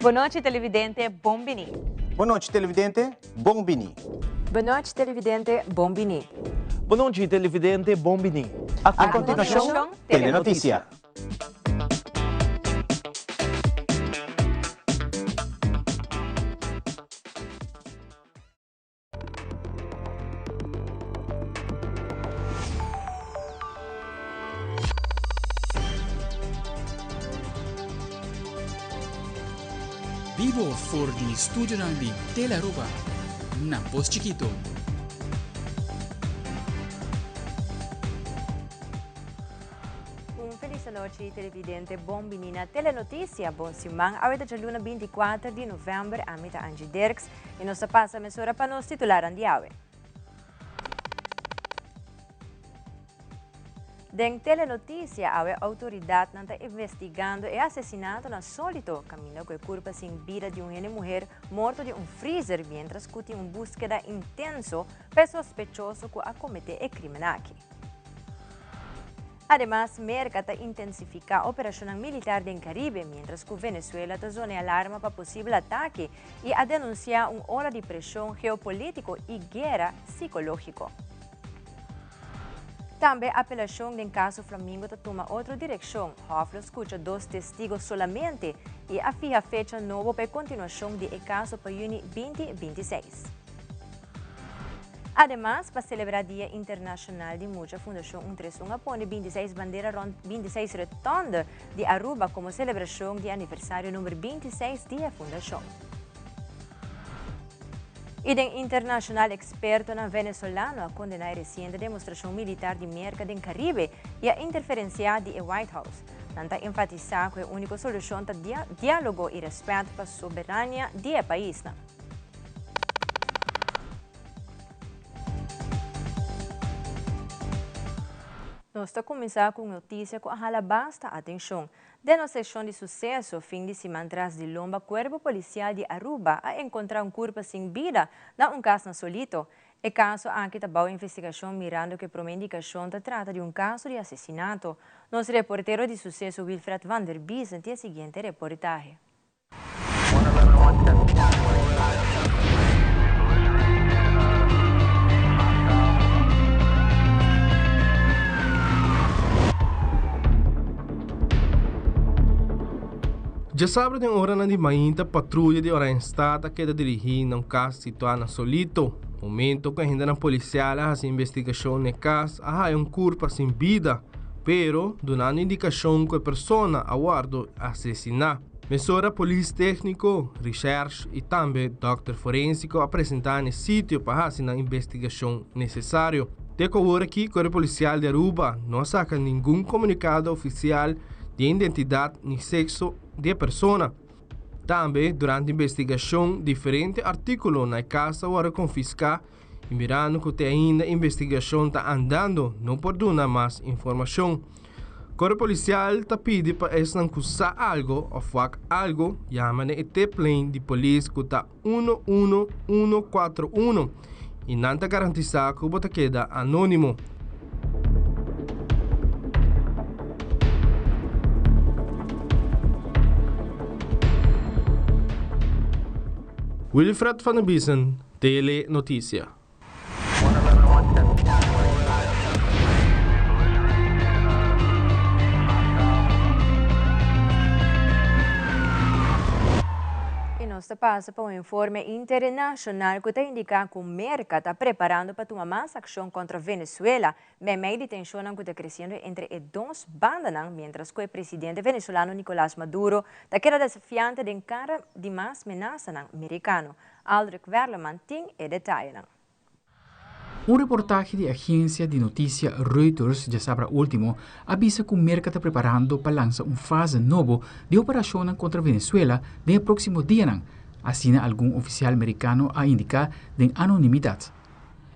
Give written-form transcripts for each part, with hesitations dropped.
Bon nochi televidente, bon bini. Bon nochi televidente, bon bini. Bon nochi televidente, bon bini. Bon nochi televidente, bon bini. A continuacion, Telenoticia. Bibo for di studionan di Tele Aruba na Pos Chiquito. Un feliz anochi televidente, bon bini na Telenoticia. Bon siman, awe ta djaluna 24 di november, ami ta Angie Dirks. I nos ta pasa mesora pa nos titularnan di awe. Den Telenoticia awe autoridadnan ta investigando e asesinato na Solito, caminda cu e curpa sin bida di un hende muher morto den un freezer mientras cu tin un buskeda intenso pa e sospechoso cu a comete e crimen aki. Ademas, Merka ta intensifiká operashonnan militar den Karibe, miéntras ku Venezuela ta zona e alarma pa posibel atake i a denunsiá un ola di preshon geopolítiko i guera sikológiko. Tambe apelashon den kaso Flamingo ta tuma otro direkshon, Hòf lo skucha dos testigo solamente i a fiha fecha nobo pa e kontinuashon di e kaso pa yüni 2026. Ademas, pa selebrá Dia Internashonal di Mucha, Fundashon Un Tres Un a pone bintiseis bandera rònt bintiseis retònde di Aruba komo selebrashon di aniversario number bintiseis di e fundashon. I den internashonal ekspertonan venezolano a kondená e resiente demostrashon militar di Merka den Karibe i a interferensiá di e White House. Nan ta enfatisá ku e úniko solushon ta diálogo i rèspèt pa soberania di e paisnan. Nos ta kuminsá ku un notisia ku a hala basta atenshon. Den nos sekshon di suseso, fin di siman tras di lomba Kuerpo Polisial di Aruba a enkontrá un kurpa sin bida na un kas na Solito. E kaso aki ta bou investigashon mirando ku e promé indikashon ta trata di un kaso di asesinato. Nos reportero di suseso Wilfred van der Biesen tin e siguiente reportahe. Djasabra den oranan di mainta patruya di Oranjestad a keda dirigí na un kas situá na Solito. Momento ku agentenan polisial a hasi investigashon na e kas a haya un kurpa sin bida. Pero, dunando indikashon ku e persona a wòrdu asesiná. Mesora polis tékniko, rishèrsh i tambe dòkter forensiko a presentá na e sitio pa hasi nan investigashon nesesario. Te ku awor aki Kuerpo Polisial di Aruba no a saka ningun komunikado ofisial di e identidat ni sekso di e persona. Tambe durante investigashon diferente artíkulo na e kas a wòrdu konfiská I mirando ku te ainda investigashon ta andando no por duna mas informashon. Kore polisial ta pidi pa esnan ku sa algo òf wak algo yama na e tiplijn di polis ku ta uno uno uno kuatro uno i nan ta garantisá ku bo ta keda anónimo. Wilfred van der Biesen, Tele Noticia. Y nos ta pasa pa un informe internacional cu ta indica cu Merca ta preparando pa tuma mas accion contra Venezuela meimei di tensionnan cu ta creciendo entre e dos bandanan mientras cu e presidente venezolano Nicolas Maduro ta keda desafiante den cara di mas menasanan mericano. Aldrich Werleman tin e detayenan. Un reportahe di agencia di noticia Reuters djasabra ultimo a bisa cu Merca ta preparando pa lansa un fase nobo di operacionnan contra Venezuela den e proximo dianan, asina algun oficial Mericano a indica den anonimidad.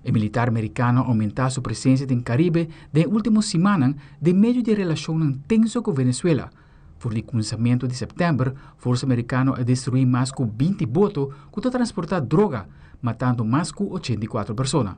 E militar Mericano a aumenta su presencia den Caribe den e ultimo simannan den medio di e relacionnan tenso cu Venezuela, For di kuminsamentu di sèptèmber, forsa merikano a destruí mas ku 20 boto ku ta transportá droga, matando mas ku 84 persona.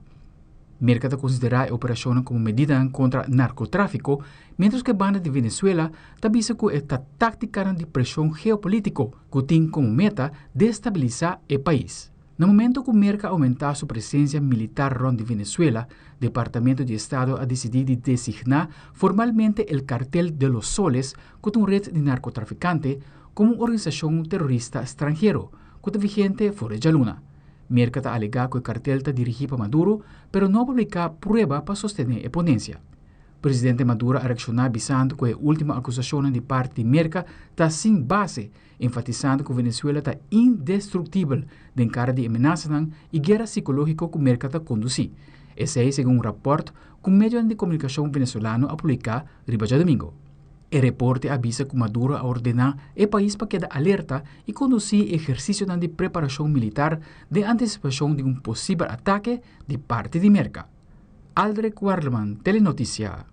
Merka ta konsiderá e operashonnan komo medidanan kontra narkotráfiko, miéntras ku e banda di Venezuela ta bisa ku e ta táktikanan di preshon geopolítiko ku tin komo meta destabilisá e pais. Na momento ku Merka a oumentá su presensia militar rònt di Venezuela, Departamento di Estado a disidí di designá formalmente el Cartel de los Soles, ku ta un ret di narkotrafikante, komo un organisashon terorista stranhero ku ta vigente for di djaluna. Merka ta alegá ku e kartel ta dirigí pa Maduro, pero no a publiká prueba pa sostené e ponensia. Presidente Maduro a reakshoná bisando ku e último akusashonnan di parti di Merka ta sin base, enfatisando ku Venezuela ta indestruktibel den kara di e menasanan i guera sikológiko ku Merka ta kondusí. Esei segun un rapòrt ku medionan di komunikashon venezolano a publiká riba djadumingu. E reporte a bisa ku Maduro a ordená e pais pa keda alerta i kondusí ehersisionan di preparashon militar den antisipashon di un posibel atake di parti di Merka. Aldrich Werleman, Telenotisia.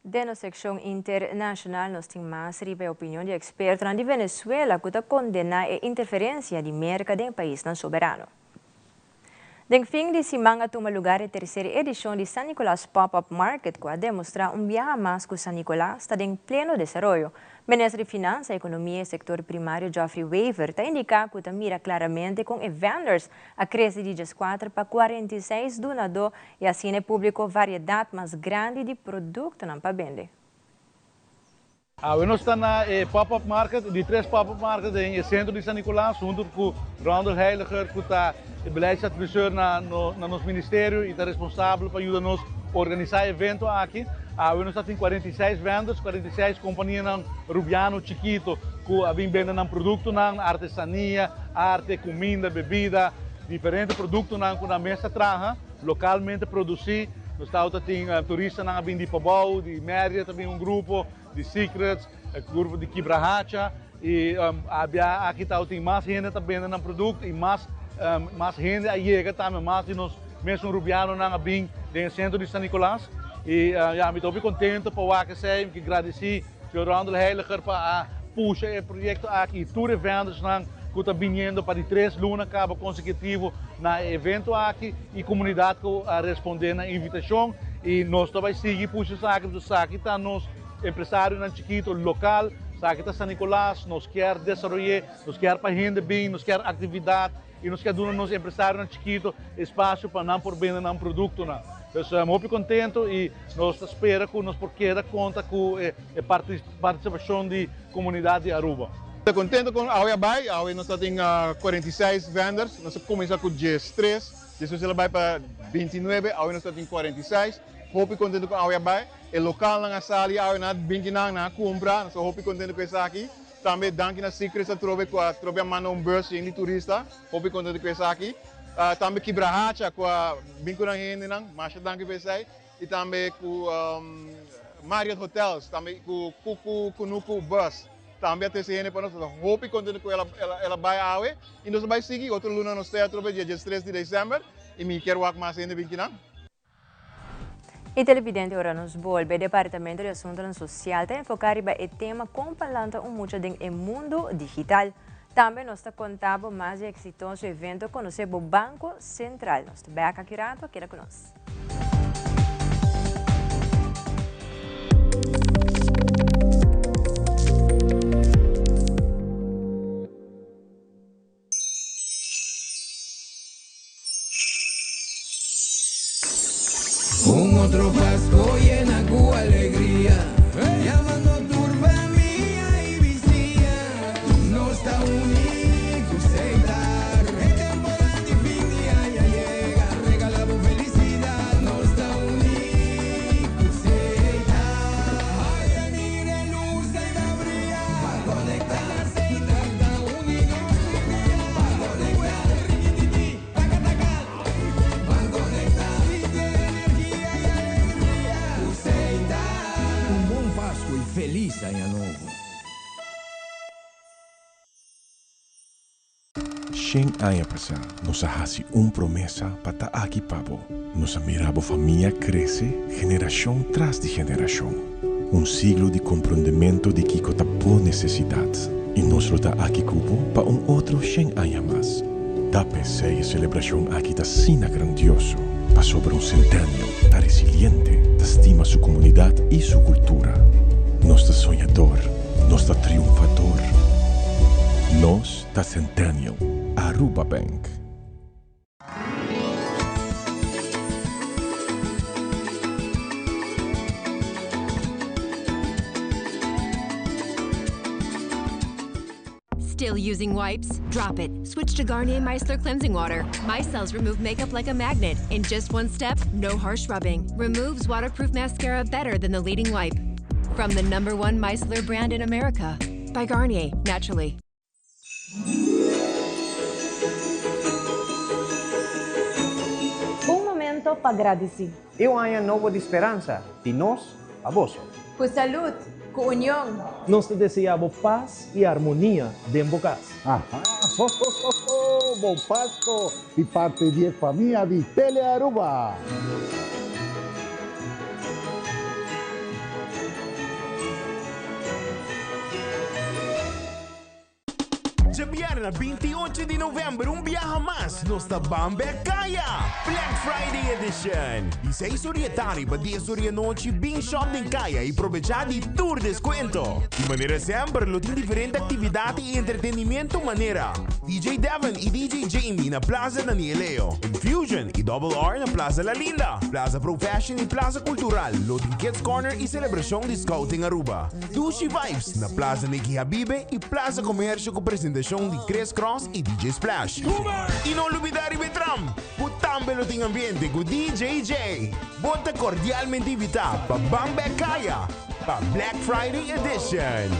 Den nos sekshon internashonal nos tin mas riba e opinion di ekspertonan di Venezuela ku ta kondená e interferensia di Merka den paisnan soberano. Den fin di siman a tuma lugar e tercer edicion di San Nicolas Pop-Up Market cu a demostra un biaha mas cu San Nicolas ta den pleno desaroyo. Minister di Finansa, Economia y Sector Primario Geoffrey Wever ta indica cu ta mira claramente con e vendors a crece di 14 pa 46 dunado y asina e publico variedad mas grandi di productonan pa bende. Awe nos ta na e pop-up market, di tres pop-up market den e sentro di San Nicolas hunto ku Rondel Heiliger ku ta e beleidsadviseur na na nos ministerio i ta responsabel pa yuda nos organisá e evento aki. Awe nos ta tin 46 vendors, 46 kompanianan rubiano chikito ku a bin bende nan produktonan, artesania, arte, kuminda, bebida, diferente produktonan ku nan mes ta traha, lokalmente produsí. Nos tabata tin turistanan a bin di Pabou, di Mérida ta bin un grupo, di Secrets, e grupo di Kibrahacha y abia aki tabatin mas hende ta bende nan producto y mas mas hende a yega tambe, mas di nos mesun Rubianonan a bin den e centro di San Nicolas y ya mi ta hopi contento pa wak esey, mi ke gradici señor Rondel Heiliger pa a pusha e proyecto aki y tur e vendersnan cu ta biniendo pa di tres luna caba consecutivo na e evento aki y comunidad cu a responde na invitacion y nos ta bay sigui pusha esaki pasobra esaki ta nos empresarionan chikito local, esaki ta San Nicolas, nos kier desaroye, nos kier pa hende bin, nos kier actividad y nos kier duna nos empresarionan chikito espacio pa nan por bende nan productonan. Pues hopi contento y nos ta spera cu nos por keda conta cu e participacion di comunidad di Aruba. Ta contento con awe a bay, awe nos ta tin 46 vendors, nos a cuminsa cu 13, despues el a bay pa 29, awe nos ta tin 46, hopi contento con awe a bay, e localnan a sali awe nan a binti nan, nan a cumpra, nos ta hopi contento cu esaki, tambe danki na Secrets atrobe cu atrobe a manda un bus yen di turista, hopi contento cu esaki, tambe Kibrahacha cu a bin cu nan hendenan, masha danki pa esey. Y tambe cu Marriott Hotels, tambe cu Cucu Cunucu Bus, tambe a trece hende pa nos. Nos ta hopi contento cu el a bay awe y nos a bay sigui. Otro luna nos ta atrobe dia 13 di december y mi kier wak mas hende bin kinan. Y televidente ora nos bolbe, Departamento di Asuntonan Social ta enfoca riba e tema con pa lanta un mucha den e mundo digital. Tambe nos ta conta bo mas di e exitoso evento Conoce Bo Banco Central. Nos ta bek aki rato, keda cu nos. Un otro Pasco llena cu alegria, Llamando tur famia y bisiña, Nos ta uni cu Setar. E temporada di fin di aña yega, Regala bo felicidad, Nos ta uni cu Setar. Ay, ay, mira e luz ey ta bria, Pa conecta, Setar ta uni nos tur dia, Pa conecta, rikititi, taka taka, Ban conecta, sinti e energia y alegria cu Setar. Un bon Pasco y feliz aña nobo. Shen aña pasá nos a hasi un promesa pa ta aki pa bo. Nos a mira bo famia krese generashon tras di generashon. Un siglo di komprondementu di kiko ta bo nesesidat. I nos lo ta aki ku bo pa un otro shen aña mas. Ta p'esei e selebrashon aki ta asina grandioso, pasobra un Centennial ta resiliente, ta stima su komunidat i su kultura. Nos ta soñador, nos ta triunfador. Nos ta Centennial. Aruba Bank. Still using wipes? Drop it. Switch to Garnier Micellar Cleansing Water. Micelles remove makeup like a magnet. In just one step, no harsh rubbing. Removes waterproof mascara better than the leading wipe. From the number one micellar brand in America. By Garnier, naturally. Un momento pa gradici. Y un aña nobo di speransa, di nos pa boso. Cu salud, cu union. Nos ta desea bo paz y armonia den bo cas. Aha, ho ho ho ho, bon Pasco di parti di e famia di Telearuba. Djabièrnè 28 di novèmber un biaha mas nos ta ban bek kaya! Black Friday Edition! Di seis or di e tardi pa dies or di e nochi bin shop den kaya i probechá di tur deskuento. Di manera semper lo tin diferente aktividat i entretenimiento manera, DJ Devon i DJ Jamie na Plaza Daniel Leo, Infusion i Double R na Plaza La Linda, Plaza Pro Fashion i Plaza Cultural lo tin Kids Corner i selebrashon di Scouting Aruba. Dushi Vibes na Plaza Nicky Habibe i Plaza Comercio ku presentashon di Chris Cross i DJ Splash. I no lubidá riba e tram, ku tambe lo tin ambiente ku DJ Jay. Bo ta kordialmente invitá pa ban bek kaya pa Black Friday Edition.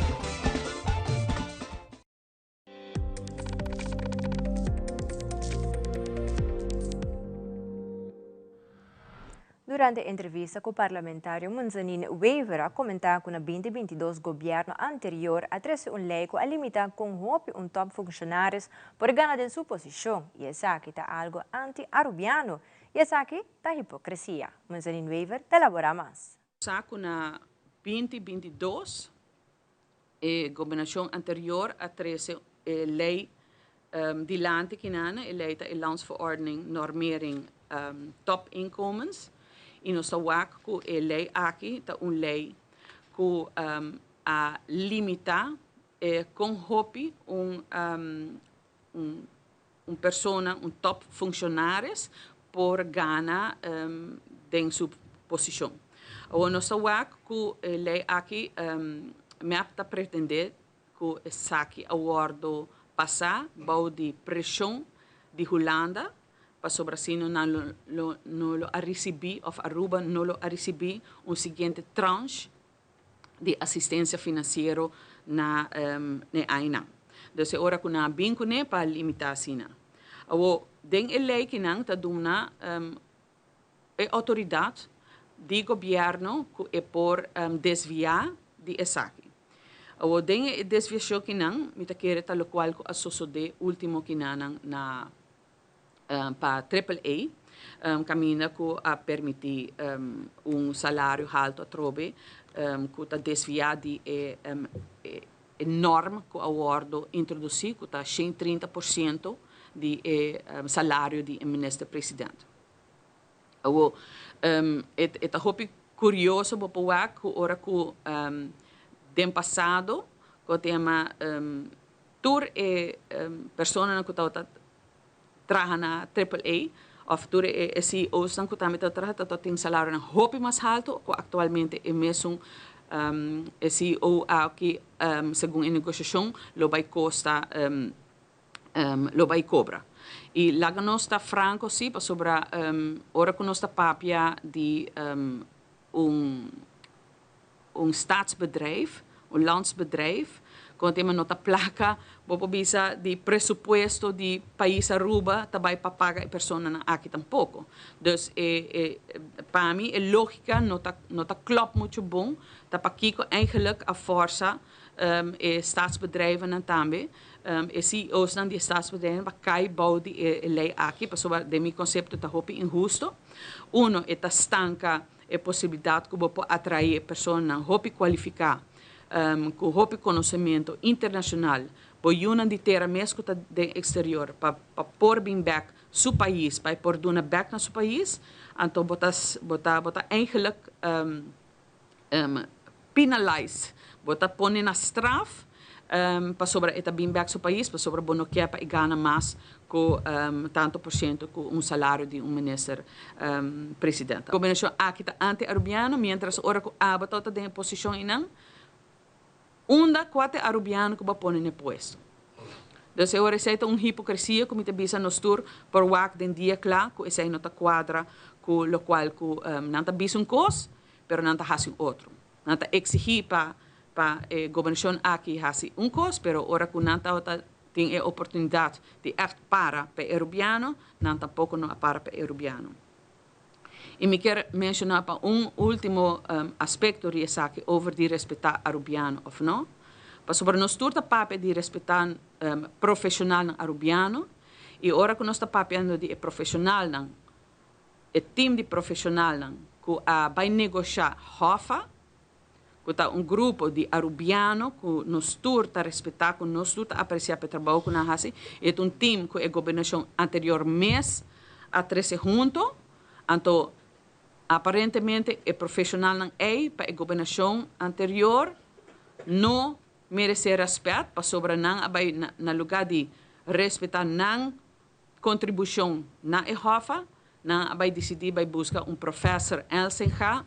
Durante entrevista cu parlamentario Monzanin Wever a comenta cu na 2022 gobierno anterior a trece un ley cu a limita con hopi un top functionaris por gana den su posicion y esaki ta algo anti-Arubiano y esaki ta hipocresia. Monzanin Wever ta elabora mas. Sa cu na 2022 E gobernashon anterior a trese e lei dilanti kinana, e lei ta e Landsverordening Normering Topinkomens i nos ta wak ku e lei aki ta un lei ku a limitá e kon hopi un un persona, un topfunctionaris por gana den su posicion. Awor nos ta wak cu e ley aki mep ta pretende cu esaki a wordo pasa bou di presion di Hulanda pasobra sino nan lo no lo a ricibi of Aruba no lo a ricibi un siguiente tranche di asistencia financiero na e ainan. Dus e ora cu nan a bin cune pa limita asina. Awor, den e ley ki nan ta duna e autoridad di gobierno cu e por desvia di esaki. Awor, den e desviacion ki nan, mi ta kere ta locual cu a sosode ultimo kinanan na pa Triple A, kaminda ku a permití un salario haltu atrobe ku ta desviá di e e norm ku a wòrdu introdusí ku ta 130 por siento di e salario di e minister president. Awor, e ta hopi kurioso bo por wak ku ora ku den pasado ku a tema Tur e personanan ku tabata traha na Triple A òf tur e CEOsnan ku tambe tabata traha tabata tin salarionan hopi mas haltu ku aktualmente e mesun e CEO aki segun e negoshashon lo bai kosta lo bai kobra. I laga nos ta franko si pasobra ora ku nos ta papia di un un staatsbedrijf, un landsbedrijf, con tema no ta placa, bo por bisa di presupuesto di pais Aruba ta bay pa paga e personanan aki tampoco. Dus e e pa mi e logica no ta no ta klop mucho bon, ta pakico eigenlijk a forsa e staatsbedrijvennan tambe, e CEOsnan di e staatsbedrijven pa cay bou di e ley aki, pasobra den mi concepto ta hopi inhusto. Uno, e ta stanca E posibilidat ku bo por atraé personanan hopi kualifiká, ku hopi konosementu internashonal. Bo yunan di tera mes ku ta den eksterior pa pa por bin bèk su pais, pa e por duna bèk na su pais, anto bo ta bo ta bo ta eigenlijk penalize, bo ta pone na straf pasobra e ta bin bèk su pais, pasobra bo no ke pa e gana mas ku tanto por siento ku un salario di un minister president. Gobernashon aki ta anti-Arubiano, mientras ora ku abo tabata den e posishon einan, Unda kua ta e Arubiano ku bo a pone na e puesto? Dus e ora esei ta un hipokresia ku mi ta bisa nos tur por wak den dia kla ku esei no ta kuadra ku lokual ku nan ta bisa un kos pero nan ta hasi un otro. Nan ta eksigí pa pa e gobernashon aki hasi un kos pero ora ku nan tabata tin e oportunidat di ègt para pa e Arubiano nan tampoko no a para pa e Arubiano. Y mi kier menciona pa un ultimo aspecto ri esaki over di respeta Arubiano of no. Pasobra nos tur ta papia di respeta profesionalnan Arubiano y ora cu nos ta papiando di e profesionalnan, e team di profesionalnan cu a bay negosha HOFA, cu ta un grupo di Arubiano cu nos tur ta respeta, cu nos tur ta aprecia p'e trabou cu nan haci. E ta un team cu e gobernacion anterior mes a trece hunto, anto aparentemente e profesionalnan ey pa e gobernacion anterior no merece respet pasobra nan a bay na lugar di respeta nan contribucion na e HOFA, nan a bay dicidi bay busca un professor Elsinga,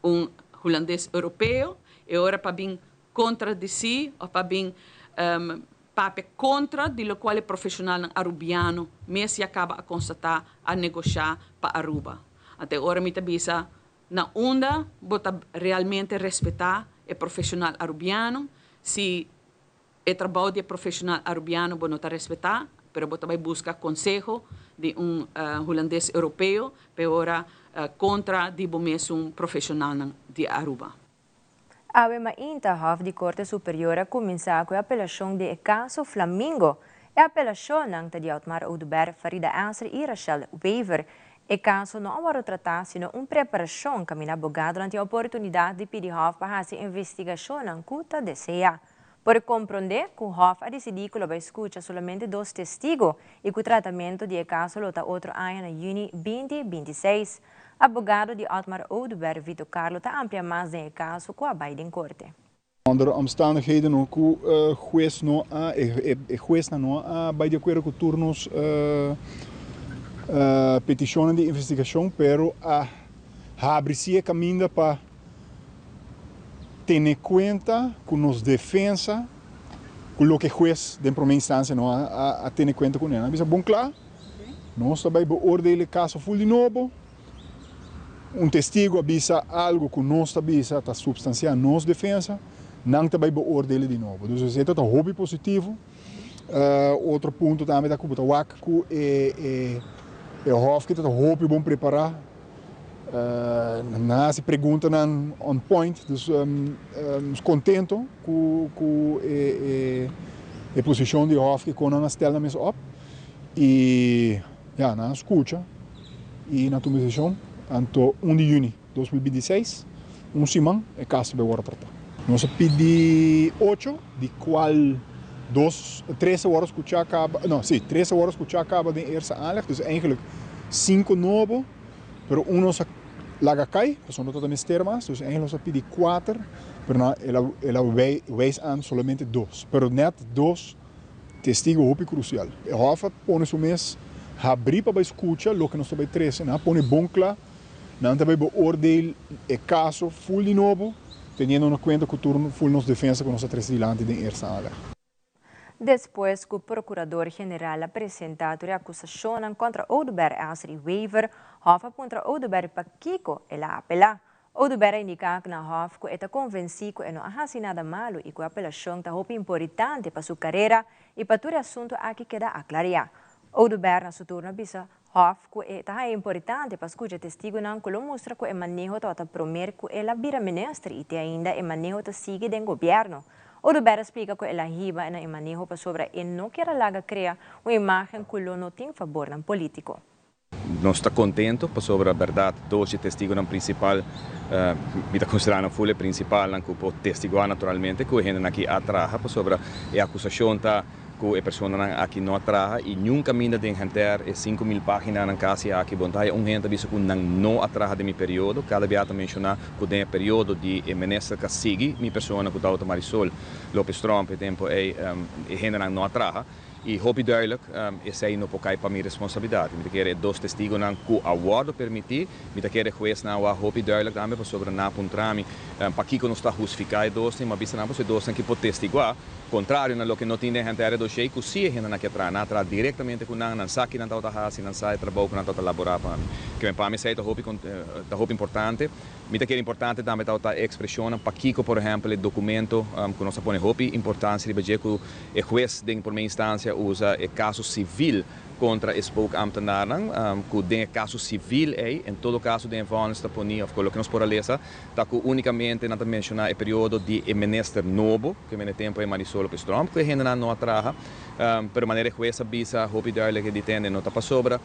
un hulandes europeo, e ora pa bin contradeci of pa bin papia contra di locual e profesionalnan Arubiano mes ya caba a constata, a negosha pa Aruba. Anto e ora mi ta bisa, na unda bo ta realmente respeta e profesional Arubiano si E trabou di e profesional Arubiano bo no ta respetá, pero bo ta bai buska konseho di un Hulandes Europeo p'e ora kontra di bo mesun profesionalnan di Aruba. Awe mainta Hof di Korte Superior a kuminsá ku e apelashon di e kaso Flamingo. E apelashonnan ta di Otmar Oduber, Farida Asri i Rachel Wever. E kaso no a wòrdu tratá sino un preparashon kaminda abogadonan tin oportunidat di pidi Hof pa hasi investigashonnan ku ta deseá. Por komprondé ku Hof a disidí ku lo bai skucha solamente dos testigo i ku tratamentu di e kaso lo ta otro aña na yüni binti 26. Abogado di Otmar Oduber, Vito Carlo ta amplia mas den e kaso ku a bai den korte. Onder omstandigheden no ku hues no a e huesnan no a bai di akuerdo ku tur nos petishonnan di investigashon pero a habri si e kaminda pa Tene kuenta ku nos defensa ku loke hues den prome instansia no a tene kuenta kuné. Nan a bisa bon kla, nos ta bai beoordeel e kaso ful di nobo. Un testigo a bisa algu ku nos ta bisa ta supstansiá nos defensa, nan ta bai beoordeel di nobo. Dus esei ta ta hopi positivo. Otro punto tambe ta ku bo ta wak ku e hòf ki ta ta hopi bon prepará. Nan a hasi preguntanan on point, dus nos contento cu cu e e posicion di Hof cu con nan a stel nan mes op y ya nan a scucha y nan tuma decision anto 1 di juni 2026 un siman e caso ta bay worde trata. Nos a pidi ocho di cual dos tres a worde scucha caba no si tres a worde scucha caba den eerste aanleg dus eigenlijk cinco nobo. Pero un nos a laga kai, pasobra no ta mester mas, dus eigenlijk nos a pidi kuater, pero nan el a el a wijs aan solamente dos. Pero net dos testigo hopi krusial. E hòf a pone su mes habrí pa bai skucha loke nos ta bai trese. Nan a pone bon kla, nan ta bai beoordeel e kaso ful di nobo, teniendo na kuenta ku tur ful nos defensa ku nos a trese dilanti den eerste aanleg. Despues ku Prokurador General a presentá tur e akusashonnan kontra Oduber, Elser i Wever, Hòf a puntra Oduber pakiko el a apelá. Oduber a indiká na Hòf ku e ta konvensí ku e no a hasi nada malu i ku e apelashon ta hopi importante pa su karera i pa tur e asuntu aki keda aklariá. Oduber na su turno a bisa Hòf ku e ta haña importante pa skucha testigunan ku lo mustra ku e maneho tabata promer ku el a bira minister i te ainda e maneho ta sigui den gobièrnu. Oduber a splika ku el a hiba na e maneho pasobra e no kier a laga krea un imágen ku lo no tin fabornan polítiko. Nos ta contento pasobra berdad dos dje testigonan principal, mi ta considera nan full e principalnan cu por testigua naturalmente cu e hendenan aki a traha pasobra e acusacion ta cu e personanan aki no a traha y niun caminda den henter e 5000 paginanan casi aki bo no ta haya un hende ta bisa cu nan no a traha den mi periodo. Cada bia ta menciona cu den e periodo di e minister cu a sigui mi persona cu tabata Marisol Lopez Tromp e tempo ey e hendenan no a traha. Y hopi duidelijk, esey no por cay pa mi responsabilidad. Mi ta kere e dos testigonan cu a wordo permiti, mi ta kere huesnan a wak hopi duidelijk tambe pasobra nan a puntra mi pakico nos ta hustifica e dosnan, mi a bisa nan pasobra e dosnan ki por testigua, contrario na loke no tin den henter e dossier, cu si e hendenan ke traha, nan a traha directamente cu nan, nan sa ki nan tabata haci, nan sa e trabou cu nan tabata labora pa mi. Kimen pa mi esey ta hopi ta hopi importante. Mi ta kere importante tambe tabata e expresionnan pakico por ehempel e documento cu nos a pone hopi importancia riba dje cu E hues den prome instancia usa e caso civil contra e spookambtenaarnan, cu den e caso civil ey, en todo caso den e vonnis ta poni, of cu loke nos por a lesa, ta cu unicamente nan ta menciona e periodo di e minister nobo, cu e tempo ey Marisol Lopez Tromp, cu e hendenan no a traha, pero manera e hues a bisa hopi duidelijk e di tende no ta pasobra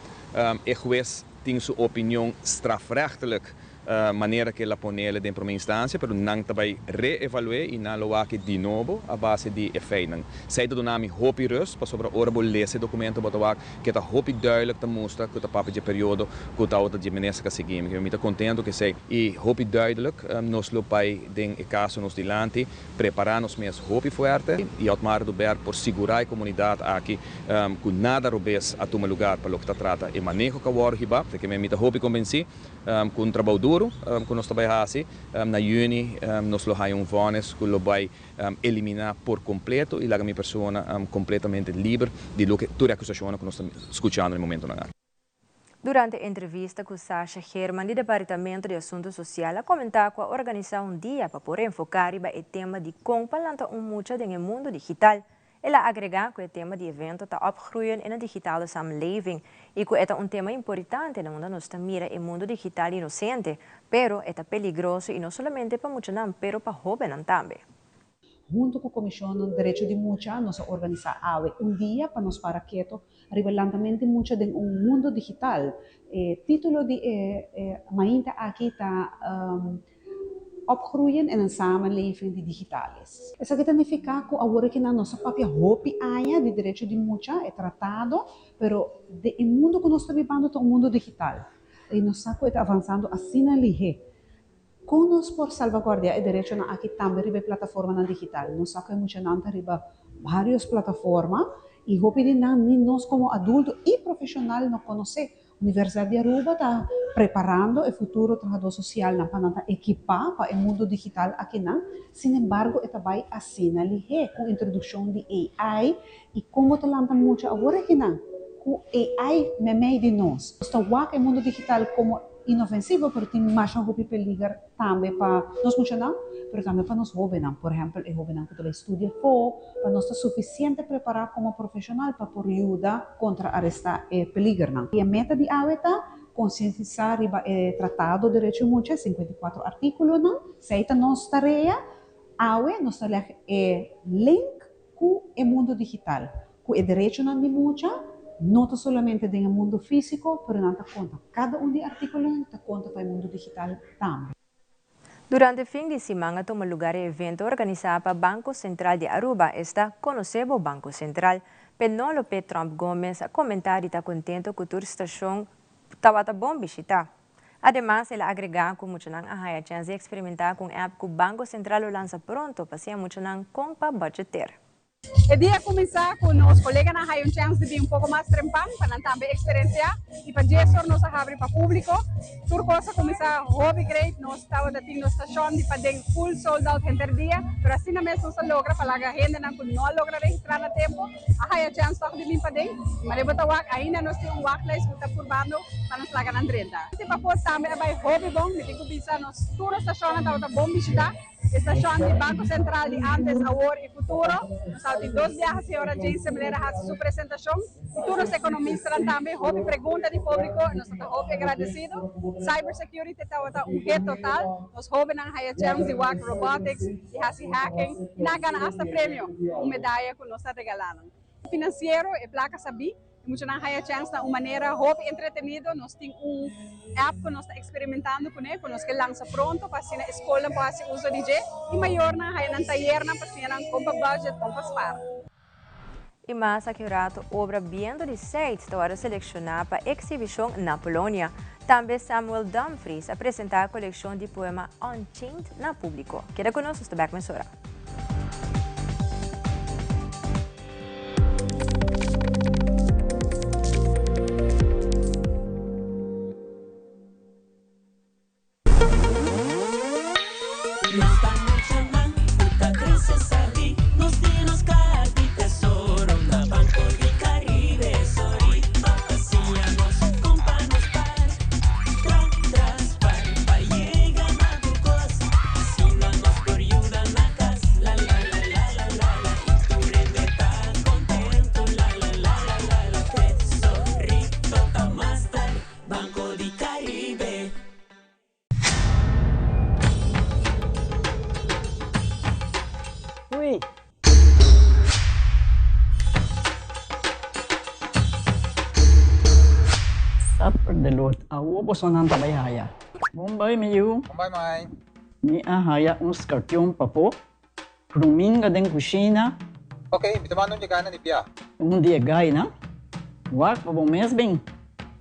e hues tin su opinion strafrechtelijk Manera ku el a ponele den promé instansia, pero nan ta bai reevalu'é i nan lo wak di nobo a base di e feinan. Esei ta duna mi hopi rust, pasobra ora bo lesa e dokumento bo ta wak ku e ta hopi duidelijk ta mustra ku ta papia dje periodo ku tabata dje minister ku a sigui mi. Mi ta kontentu ku esei i hopi duidelijk nos lo bai den e kaso nos dilanti, prepará nos mes hopi fuerte i Otmar Oduber por sigurá e komunidat aki ku nada robes a tuma lugar pa loke ta trata e maneho ku a wòrdu hibá. Mi ta hopi konbensí Ku un trabou duru ku nos ta bai hasi, na yüni nos lo haña un vònis ku lo bai eliminá por kompleto i laga mi persona kompletamente liber di loke tur e akusashonnan ku nos ta skuchando na e momentunan aki. Durante entrevista ku Sasha Geerman di Departamento di Asuntu Sosial a komentá ku a organisá un dia pa por enfoká riba e tema di kon pa lanta un mucha den e mundu digital. El a agregá ku e tema di evento ta Opgroeien in een digitale samenleving i ku e ta un tema importante na unda nos ta mira e mundu digital inosente, pero e ta peligroso i no solamente pa muchanan pero pa hóbennan tambe. Huntu ku Komishon Derecho di Mucha nos a organisá awe un dia pa nos para keto riba lantament di mucha den un mundu digital. E título di e mainta aki ta. Opgroeien in een samenleving die digitaal is. Esaki ta nifiká ku awor aki nan nos a papia hopi aña di derecho di mucha, e tratado, pero den e mundu ku nos ta bibando ta un mundu digital i nos sa ku e ta avansando asina lihé. Kon nos por salvaguardiá e derechonan aki tambe riba e plataformanan digital? Nos sa ku e muchanan ta riba vários plataforma i hopi di nan ni nos komo adulto i profeshonal no konosé. Universidad di Aruba ta preparando e futuro trahadó socialnan pa nan ta ekipá pa e mundo digital akinan. Sin embargo, e ta bai asina lihé ku introduccion di AI i kon bo ta lanta mucha awor akinan ku AI meimei di nos. Nos ta wak e mundo digital komo inofensivo pero tin masha hopi peliger tambe pa nos muchanan, pero tambe pa nos hóbennan. Por ehèmpel, e hóbennan ku ta bai studia afó, pa nos ta sufisiente prepará komo profeshonal pa por yuda kontraarestá e peligernan. E meta di awe ta konsientisá riba e Tratado Derecho di Mucha, e 54 artíkulonan. Esei ta nos tarea. Awe nos ta lèg e link ku e mundu digital, ku e derechonan di mucha no ta solamente den e mundu físiko, pero nan ta konta, kada un di e artíkulonan ta konta pa e mundu digital tambe. Durante fin di siman a tuma lugar e evento organisá pa Banco Central di Aruba, esta Conoce bo Banco Central. Penolope Tromp Gomez a komentá di ta kontento ku tur stashon tabata bon bishitá. Ademas el a agregá ku muchanan a haya chèns di eksperimentá ku un app ku Banco Central lo lansa pronto pa siña muchanan kon pa budgeteer. E dia a kuminsá ku nos koleganan haya un chèns di bin un poko mas trempan pa nan tambe eksperensiá i pa djesor nos a habri pa públiko. Tur kos a kuminsá hopi great, nos tabata tin nos stashon di paden full sold out henter dia, pero asina mes nos a logra pa laga hendenan ku no a logra registrá na tempu a haya chèns tòg di bin paden. Mare bo ta wak ainda nos tin un wachtlijst ku ta purbando pa nos laga nan drenta. Si pafó tambe a bai hopi bon, mi tin ku bisa nos tur nos stashonnan tabata bon bishitá. E stashon di Banko Sentral di antes, awor i futuro. Nos tabatin dos biaha señora Jane Semler a hasi su presentashon i tur nos ekonomistanan tambe. Hopi pregunta di públiko i nos ta hopi agradesido. Cyber security tabata un hit total. Nos hóbennan haya chèns di wak robotics i hasi hacking i nan a gana asta premio, un medaya ku nos ta regalá nan. Finansiero, e plaka sabí. E muchanan haya chèns na un manera hopi entretenido. Nos tin un app ku nos ta eksperimentando kuné ku nos ke lansa pronto pa asina e skolnan por hasi uso di dje i mayornan haya nan tayernan pa siña nan kon pa budget, kon pa spar. I mas aki un rato obra Biento di Seit ta wòrdu selekshoná pa eksibishon na Polonia. Tambe Samuel Dumfries a presentá kolekshon di poema Unchained na públiko. Keda ku nos, nos ta bèk mesora. Ui. Supper de Lord, awo bosonan ta bai haya. Bon bai mi yu. Bon bai mai. Mi a haya un skarpion papo. Pruminga den kushina. Ok, mi ta manda un dje gana di bia. Un di e gainan. Wak pa bo mes bin.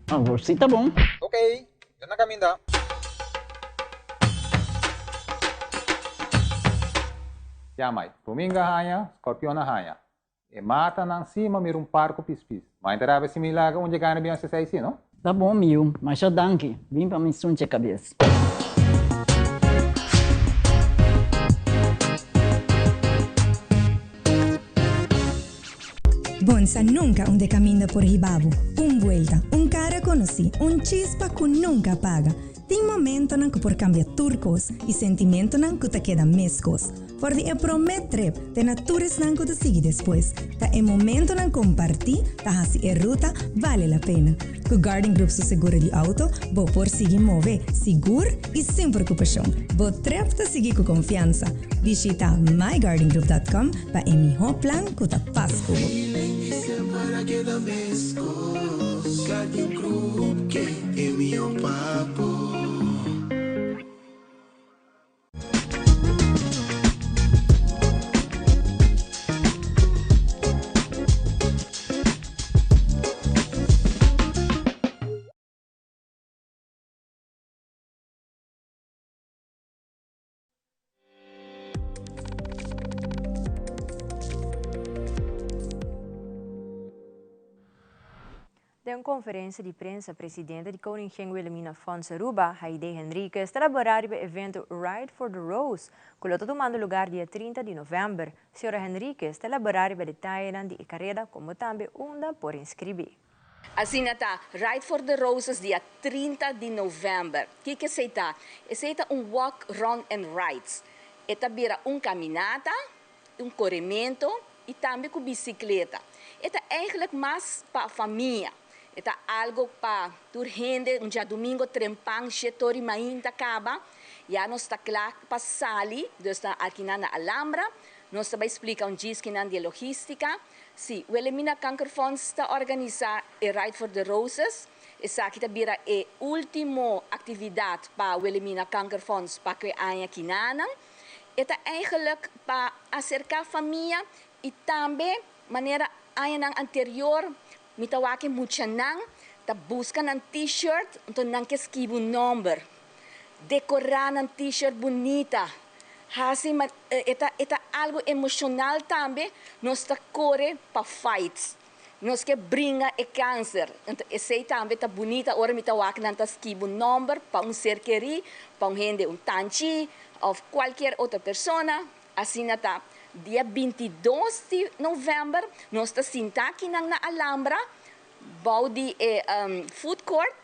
Awor si ta bon. Ok, mi ta na kaminda. Ya mai, pruminga haña, skorpion a haña. E matanan si ma mira un par ku pispis. Ma e ta rabia si mi laga un dje gana bin hasi esei si, no? Ta bon mi yu, masha danki. Bin pa mi sunche kabes. Bonsa nunca unda e caminda por hiba bo. Un buelta, un cara conoci, un chispa cu nunca apaga. Tin momentonan cu por cambia tur cos y sentimentonan cu ta keda mescos. For di e prome trip te na tur esnan cu ta sigui despues, ta e momentonan comparti ta haci e ruta bale la pena. Cu Guardian Group su seguro di auto, bo por sigui move sigur y sin preocupacion. Bo trip ta sigui cu confiansa. Bishita myguardiangroup.com pa e miho plan cu ta pas cu bo. Den un konferensia di prensa presidente di Koningin Wilhelmina Fonds Aruba, Haidee Henriquez, ta laborá riba e evento Ride for the Rose, ku lo ta tumando lugar dia 30 di novèmber. Señora Henriquez ta laborá riba detayenan di e kareda komo tambe unda por inskribí. Asina ta, Ride for the Roses dia 30 di novèmber. Kiko esei ta? Esei ta un walk, run and rides. E ta bira un kaminata, un korementu i tambe ku bisikleta. E ta eigenlijk mas pa famia. E ta algo pa tur hende, un djadumingo trempan shetor i mainta kaba, ya nos ta kla pa sali, dus ta akinan na Alhambra. Nos ta bai splika un djiskinan di e logistica. Sí, Wilhelmina Kankerfonds ta organisá e Ride for the Roses. Esaki ta bira e último aktividat pa Wilhelmina Kankerfonds pa ku e aña kinanan. E ta eigenlijk pa aserká famia i tambe manera añanan anterior mi ta wak e muchanan ta buska nan T-shirt anto nan ke skibi un nòmber. Dekorá nan T-shirt bunita. Hasi ma e ta e ta algo emoshonal tambe nos ta kore pa fight nos ke bringa e kanser enton esei tambe ta bunita ora mi ta wak nan ta skibi un nomber pa un ser keri pa un hende un tanchi of kualkier otro persona asina ta dia 22 di november nos ta sinta akinan na Alhambra bou di e food court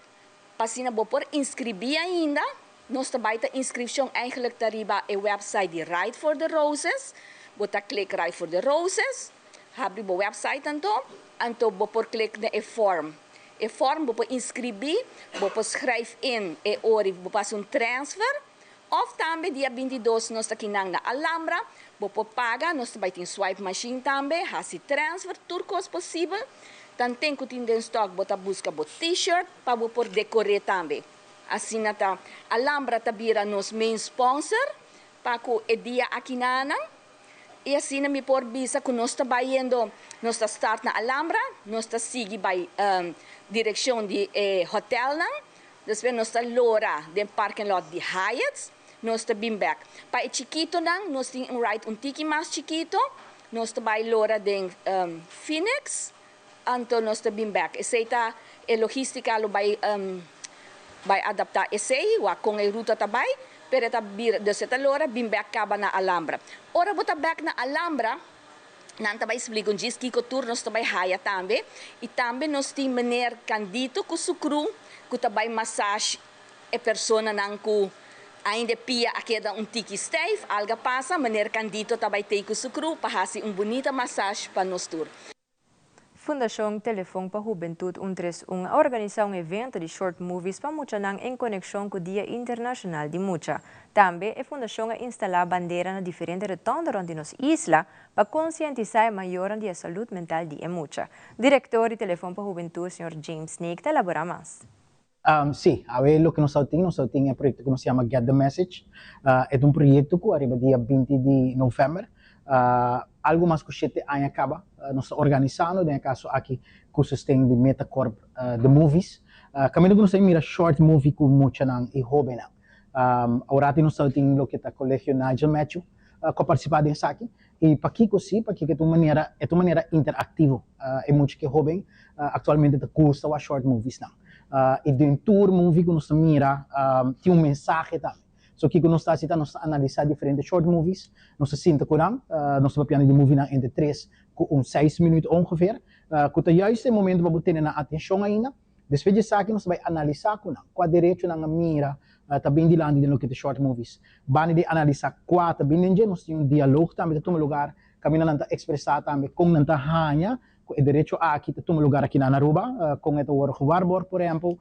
Pa asina bo por inscribí ainda, nos ta bai ta inscripcion eigenlijk ta riba e website di Ride for the Roses. Bo ta click Ride for the Roses, habri bo website anto, anto bo por click na e form. E form bo por inscribí, bo por schrijf in e ora bo por haci un transfer, of tambe dia 22 nos ta kinan na Alhambra, bo por paga, nos ta bai tin swipe machine tambe, haci transfer, tur cos posibel. Tanten ku tin den stock bo ta buska bo t-shirt pa bo por dekor'é tambe. Asina ta Alhambra ta bira nos main sponsor pa ku e dia akinanan i asina mi por bisa ku nos ta bayendo nos ta start na Alhambra nos ta sigui bai direkshon di e hotelnan despues nos ta lora den parking lot di Hyatt's nos ta bin bek. Pa e chikitonan nos tin un ride un tiki mas chikito Nos ta bai lora den Phoenix, anto nos ta bin bek. Esei ta e logistica lo bai bai adapta esei, wak con e ruta ta bai, pero e ta bira, dus e ta lora bin bek caba na Alhambra. Ora bo ta bek na Alhambra, nan ta bai splica un djis kico tur nos ta bai haya tambe, y tambe nos tin meneer Candito cu su crew cu ta bai massage E personanan ku ainda e pia a keda un tiki stijf, alga pasa, meneer Candito ta bai tei ku su kru pa hasi un bunita massage pa nos tur. Fundashon Telefon pa Hubentut un tres un a organisá un evento di short movies pa muchanan en konekshon ku Dia Internashonal di Mucha. Tambe e fundashon a instalá bandera na diferente retònde rònt di nos isla pa konsientisá e mayornan di e salud mental di e mucha. Direktor di Telefon pa Hubentut, señor James Sneek ta elaborá mas. Sí, awe loke nos ta tin, nos ta tin e proyekto ku nos yama Get the Message. E ta un proyekto ku ariba dia binti di novèmber, algu mas ku shete aña kaba, nos ta organisando, den e kaso aki ku sosten di Metacorp The Movies. Kaminda ku nos ta mira short movie ku muchanan i hóbennan. Aworati nos ta tin loke ta Kolegio Nigel Matthew ku a partisipá den esaki. I pakiko sí? Pakiko e ta un manera, e ta un manera interaktivo. E mucha ku e hóben aktualmente ta gusta wak short moviesnan. I den tur movie ku nos ta mira tin un mensahe tambe. So kiko nos ta hasi ta nos ta analisá diferente short movies, nos ta sinta ku nan, nos ta papiando di movienan entre tres ku un seis minuut ongeveer, ku ta juist e momento pa bo tene nan atenshon ainda. Despues di esaki nos ta bai analisá ku nan kua derecho nan a mira ta bin dilanti den loke ta short movies. Banda di analisá kua ta bin den dje, nos tin un dialog tambe ta tuma lugar kaminda nan ta ekspresá tambe kon nan ta haña ku e derecho aki ta tuma lugar aki na Aruba, kon e ta wòrdu gewaarborgd por ehèmpel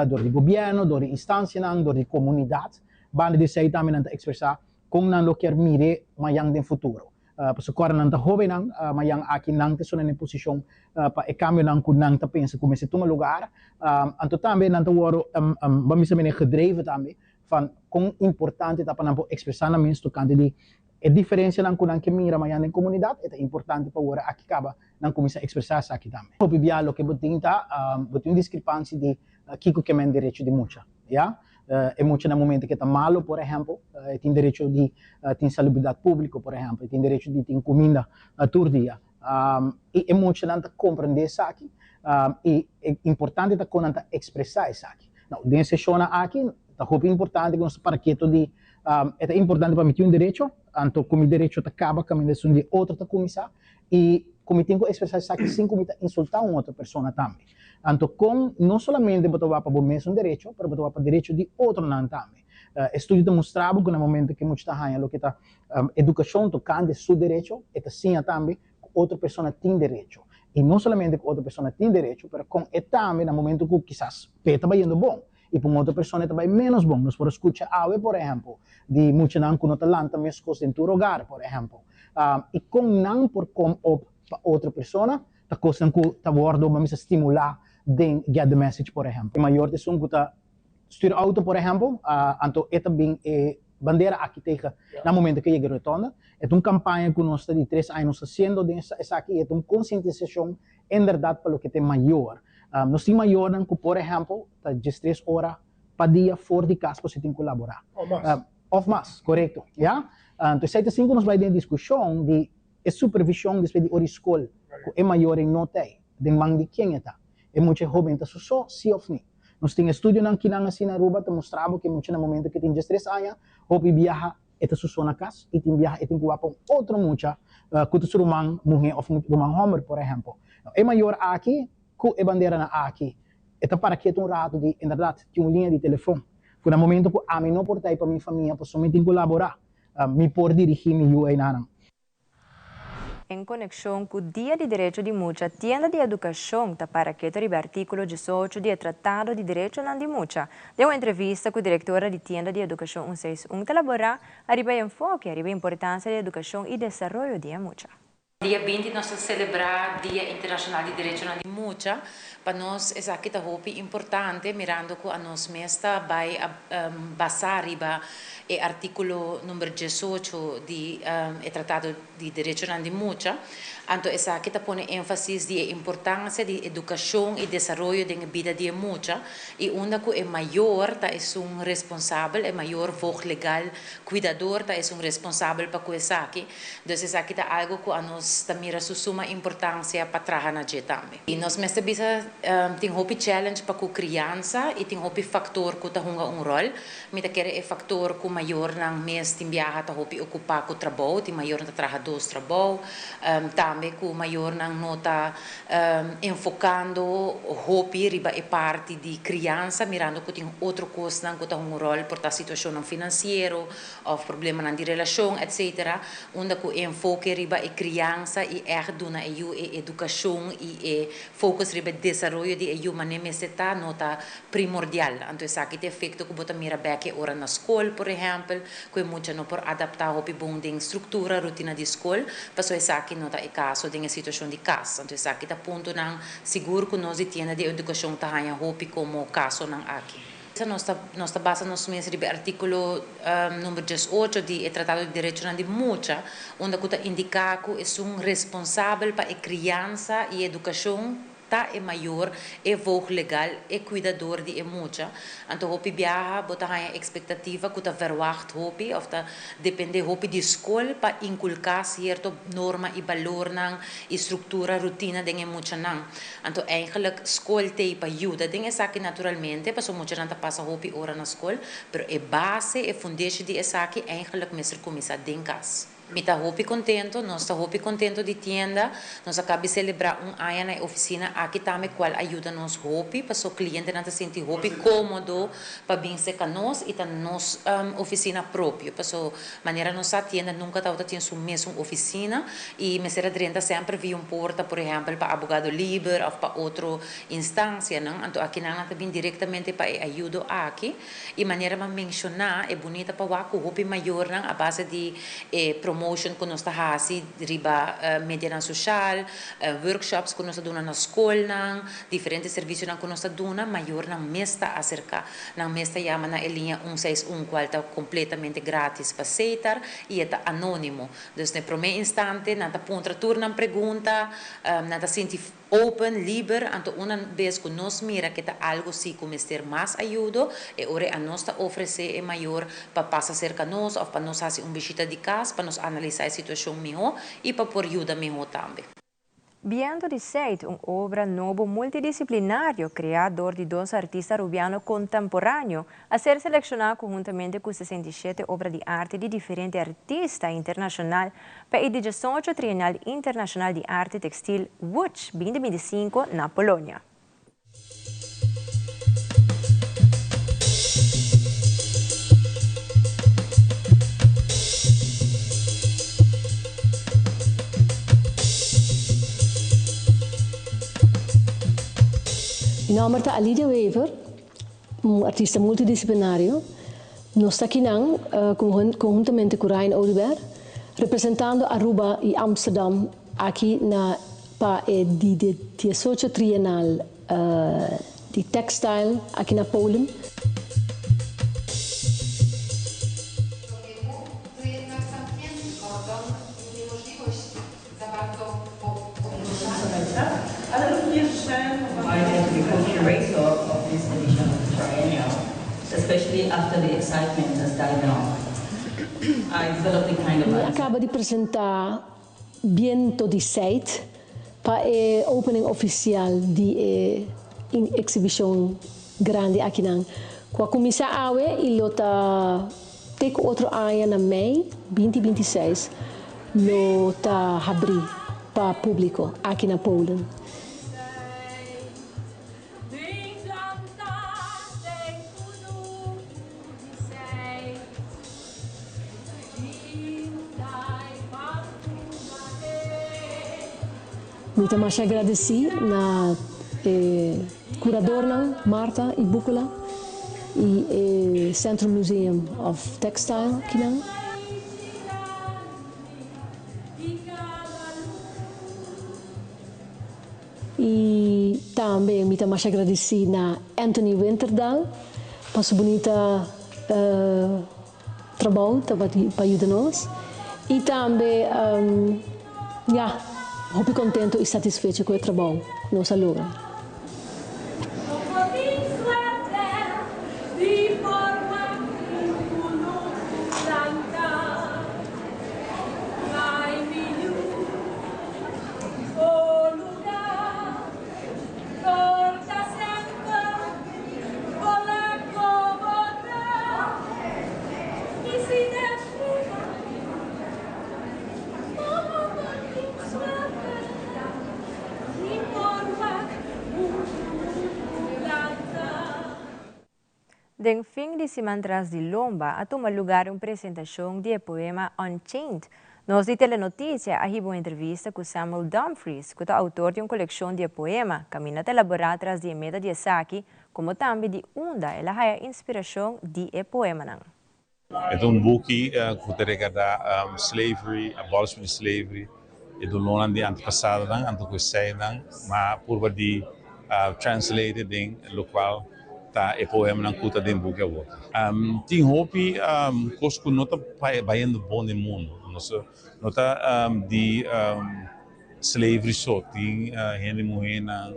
dor di gobièrnu, dor di instansianan, dor di komunidat. Banda di esei tambe nan ta ekspresá kon nan lo kier mir'é mayan den futuro. Pasobra ku ora nan ta hóbennan, mayan aki nan ta sona na e posishon pa e kambionan ku nan ta pensa ku mester tuma lugar. Anto tambe nan ta wòrdu, ban bisa mene, gedreven tambe van kon importante ta pa nan por ekspresá nan mes tokante di e diferensianan ku nan ke mira mayan den komunidat. E ta importante pa ora aki kaba nan kuminsá ekspresá esaki tambe. Hopi bia loke bo tin ta, bo tin un diskrepansia di kiko ke men derecho di mucha, ya. E mucha na momento ke ta malo, por ehempel, e tin derecho di tin salubridat públiko, por ehempel, e tin derecho di tin kuminda tur dia. I e muchanan ta komprendé esaki i e importante ta kon nan ta ekspresá esaki. Nou, den e seshonnan aki ta hopi importante ku nos ta para keto di e ta importante pa mi tin un derecho, anto ku mi derecho ta kaba kaminda esun di e otro ta kuminsá i ku mi tin ku ekspresá esaki sin ku mi ta insultá un otro persona tambe. Anto kon no solamente bo ta wak pa bo mes un derecho, pero bo ta wak pa derecho di otronan tambe. E studio ta mustra bo ku na momento ku e mucha ta haña loke ta edukashon tokante su derecho, e ta siña tambe ku otro persona tin derecho. I no solamente ku otro persona tin derecho, pero kon e tambe na momento ku kisas p'e ta bayendo bon i pa un otro persona e ta bai ménos bon. Nos por a skucha awe, por ehèmpel, di muchanan ku no ta lanta meskos den tur hogar, por ehèmpel. I kon nan por kom op pa otro persona? Ta kosnan ku ta wòrdu bo mester stimulá den Get the Message por ehèmpel. E mayor ta esun ku ta stuur outo por ehèmpel, anto e ta bin e bandera aki tegen na momento ku e yega e rotonda. E ta un kampaña ku nos ta di tres aña nos ta hasiendo den esaki i e ta un konsientisashon inderdat pa loke ta e mayor. Nos tin mayornan ku por ehèmpel ta diestres ora pa dia for di kas pasobra e tin ku laborá. Òf mas. Òf mas, korekto. Ya. Anto esei ta sin ku nos bai den e diskushon di E supervision despues di ora di scol cu e mayornan no ta ey, den man di ken e ta? E mucha e hoben ta su so, si of ni? Nos tin estudionan kinan asina Aruba ta mustra bo cu e mucha na momento cu e tin diestres aña, hopi biaha e ta su so na cas y tin biaha e tin cu wak pa un otro mucha cu ta su ruman muhe of ruman homber por ehempel. E mayor aki cu e banderanan aki e ta para ketu un rato di inderdaad tin un liña di telefon cu na momento cu ami no por ta ey pa mi famia pasobra mi tin cu labora Mi por dirigí mi yu einanan. En konekshon ku Dia di Derecho di Mucha, Tienda di Edukashon ta para keto riba e artíkulo diesocho di e Tratado di Derechonan di Mucha. Den un entrevista ku direktora di Tienda di Edukashon un seis un ta laborá ariba e enfoke ariba e importansia di edukashon i desaroyo di e mucha. Dia 20 nos ta celebra Dia Internacional di Derechonan di Mucha. Pa nos esaki ta hopi importante mirando cu anos mes ta bay basa riba e articulo number 18 di e Tratado di Derechonan di Mucha. Anto esaki ta pone enfasis di e importancia di educacion y desaroyo den e bida di e mucha y unda cu e mayor ta esun responsabel, e mayor voogd legal, cuidador ta esun responsabel pa cu esaki. Dus esaki ta algo cu anos ta mira su suma importancia pa traha na dje tambe. Y nos mester bisa tin hopi challenge pa cu criansa y tin hopi factor cu ta hunga un rol. Mi ta kere e factor cu mayornan mes tin biaha ta hopi ocupa cu trabou, tin mayornan ta traha dos trabou, tambe cu mayornan no ta enfocando hopi riba e parti di criansa mirando cu tin otro cosnan cu ta hunga un rol por ta situacionnan financiero of problemanan di relacion etc. Unda cu e enfoke riba e criansa y echt duna e yu e educacion y e focus riba e desaroyo di e yu mane mester ta no ta primordial. Anto esaki ta efecto cu bo ta mira bek e ora na scol por ehempel cu e mucha no por adapta hopi bon den structura, rutina di scol paso esaki no ta e caso den e situacion di cas. Anto esaki ta puntonan sigur cu nos di tienda di educacion ta haya hopi como casonan aki. Nos ta nos ta basa nos mes riba e artíkulo number 18 di e Tratado di Derechonan di Mucha, unda ku ta indiká ku esun responsabel pa e kriansa i edukashon ta e mayor, e voogd legal, e kuidador di e mucha. Anto hopi biaha bo ta haña ekspektativa ku ta verwagt hopi òf ta dependé hopi di skol pa inkulká sierto norma i balornan i struktura, rutina den e muchanan. Anto eigenlijk skol t'ei pa yuda den esaki naturalmente, pasobra muchanan ta pasa hopi ora na skol, pero e base, e fundeshi di esaki eigenlijk mester kuminsá den kas. Mi ta hopi contento, nos ta hopi contento di tienda. Nos a caba di celebra un aña na e oficina aki tambe cual a yuda nos hopi paso clientenan ta sinti hopi comodo pa bin cerca nos y ta nos oficina propio paso manera nos sa tienda nunca tabata tin su mesun oficina y mester a drenta semper via un porta por ehempel pa abogado liber of pa otro instancianan anto akinan nan ta bin directamente pa e ayudo aki. Y manera m'a menciona, e bunita pa wak cu hopi mayornan a base di e promotion cu nos ta haci riba medianan social, workshops cu nos ta duna na scolnan, diferente servicionan cu nos ta duna, mayornan mes ta acerca. Nan mes ta yama na e liña un seis un cual ta completamente gratis pa Setar y e ta anonimo. Dus na e prome instante nan ta puntra tur nan pregunta, nan ta sinti. Open, liber, anto una bes ku nos mira ke ta algu si ku mester mas ayudo, e ora a nos ta ofresé e mayor pa pasa serka nos òf pa nos hasi un bishita di kas pa nos analisá e situashon mihó i pa por yuda mihó tambe. Biento di Seit, un obra nobo multidisciplinario crea door di dos artista Rubiano contemporaneo, a ser selecciona conhuntamente cu 67 obra di arte di diferente artista internacional pa e 18 Trienal Internacional di Arte Textil Łódź 2025 na Polonia. Mi nomber ta Alidia Wever, un artista multidisciplinario. Nos ta akinan conhuntamente cu Ryan Oduber, representando Aruba y Amsterdam aki na pa e di 18 Trienal di Textile aki na Polen. Mi a caba di presenta Biento di Seit pa e opening oficial di e exhibicion grandi akinan cu a cuminsa awe y lo ta te cu otro aña na mei binti 26 lo ta habri pa publico aki na Polen. Mi ta masha agradeci na e curadornan Martha y Bukola y e Central Museum of Textile kinan. Tambe mi ta masha gradisí na Anthony Winterdal pa su bunita trabou pa yuda nos. I tambe ya, hopi kontentu i satisfecho ku e trabou ku nos a logra. Den fin di siman tras di lomba a tuma lugar un presentacion di e poema Unchained. Nos di Telenoticia a hiba un entrevista cu Samuel Dumfries, cu ta autor di un coleccion di e poema, caminda ta elabora tras di e meta di esaki, como tambe di unda el a haya inspiracion di e poemanan. E ta un buki ku ta regardá slavery, abolishment di slavery, e dolónan di antepasadonan, anto ku eseinan m'a purba di translate den lokual ta e poemanan ku ta den buki awor. Tin hopi kos ku no ta bayendo bon den mundu. Nos no ta di slavery so, tin hende muhénan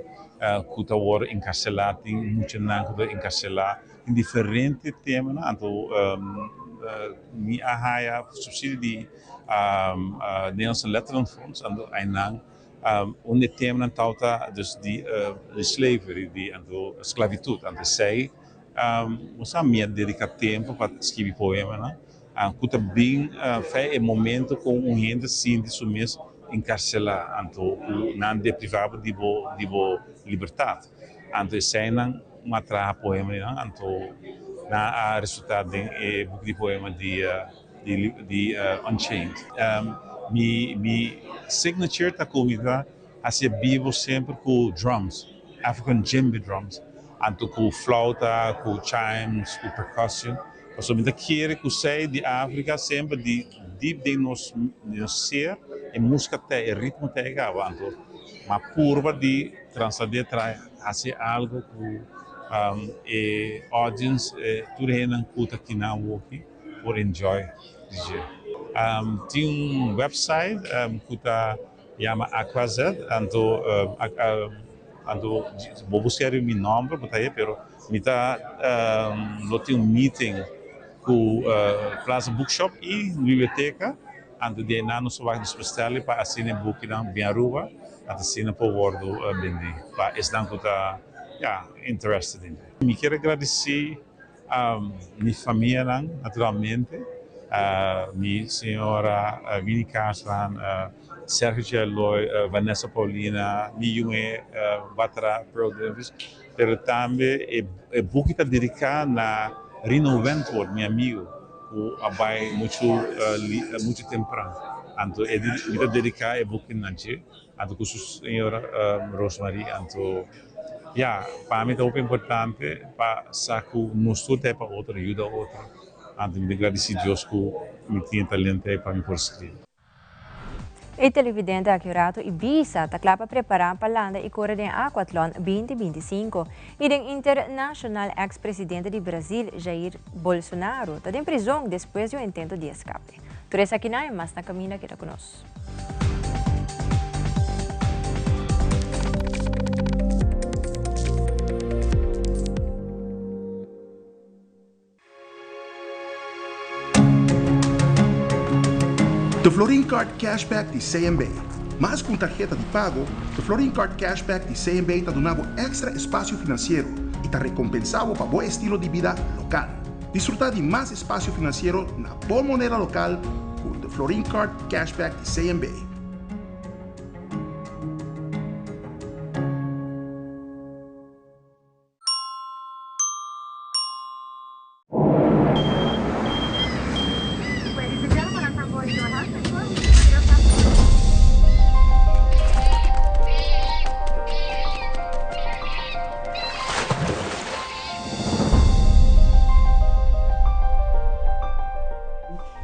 ku ta wòrdu enkarselá, tin muchanan ku ta enkarselá. Tin diferente temanan, anto mi a haya subsidio di Nederlandse Letterenfonds, anto einan un di e temanan tabata dus di slavery, di anto sclavitud, anto esei bo sa mi a dedica tempo pa skibi poemanan cu ta bin fe e momento cu un hende sinti su mes encarcela, anto cu nan depriva bo di bo libertad, anto eseinan. Un a traha poema di nan, anto nan a resulta den e buki di poema di di Unchained. Mi mi signature ta ku mi ta hasi bibo semper ku drums, African djembe drums, anto ku flauta, ku chimes, ku percussion, pasobra mi ta kere ku sei di Afrika semper di deep den nos nos ser e musika ta e ritmo ta e kaba, anto m'a purba di Transadé trae hasi algo ku e audience, e tur hendenan ku ta kina awoki por enjoy di dje. Tin un website ku ta yama Aquaz anto anto bo buska riba mi nomber bo ta haye pero mi ta lo tin un meeting ku Plaza Bookshop y biblioteka. Anto di einan nos a wak dispuestel'e pa asina e bukinan bin Aruba, anto asina por wordo bendí pa esnan ku ta, ya, interested in. Mi kier a gradisí mi famianan naturalmente, mi señora Winnie Karslan, Sergio Tjerloy, Vanessa Paulina, mi yu'e Batra Pearl Davis, pero tambe e buki ta dediká na Rino Wentworth, mi amigo. Ku a bai muchu muchu tempran. Anto e mi ta dediká e buki na dje, anto ku su señora Rosemarie. Anto ya, pa mi ta hopi importante pa sa ku nos tur ta e pa otro, yuda otro. Anto mi ta gradisí Dios ku mi tin e talento ei pa mi por skribi. E televidente aki un rato y bisa ta cla pa prepara pa landa y core den Aquathlon 2025 y den Internacional ex presidente di Brasil Jair Bolsonaro ta den prizon despues di un intento di escape. Tur esakinan y mas na caminda keda cu nos. The Florin Card Cashback di CMB. Mas ku un tarheta di pago, The Florin Card Cashback di CMB ta duna bo èkstra espasio finansiero i ta rekompensá bo pa bo estilo di bida lokal. Disfrutá di mas espasio finansiero na bo moneda lokal ku The Florin Card Cashback di CMB.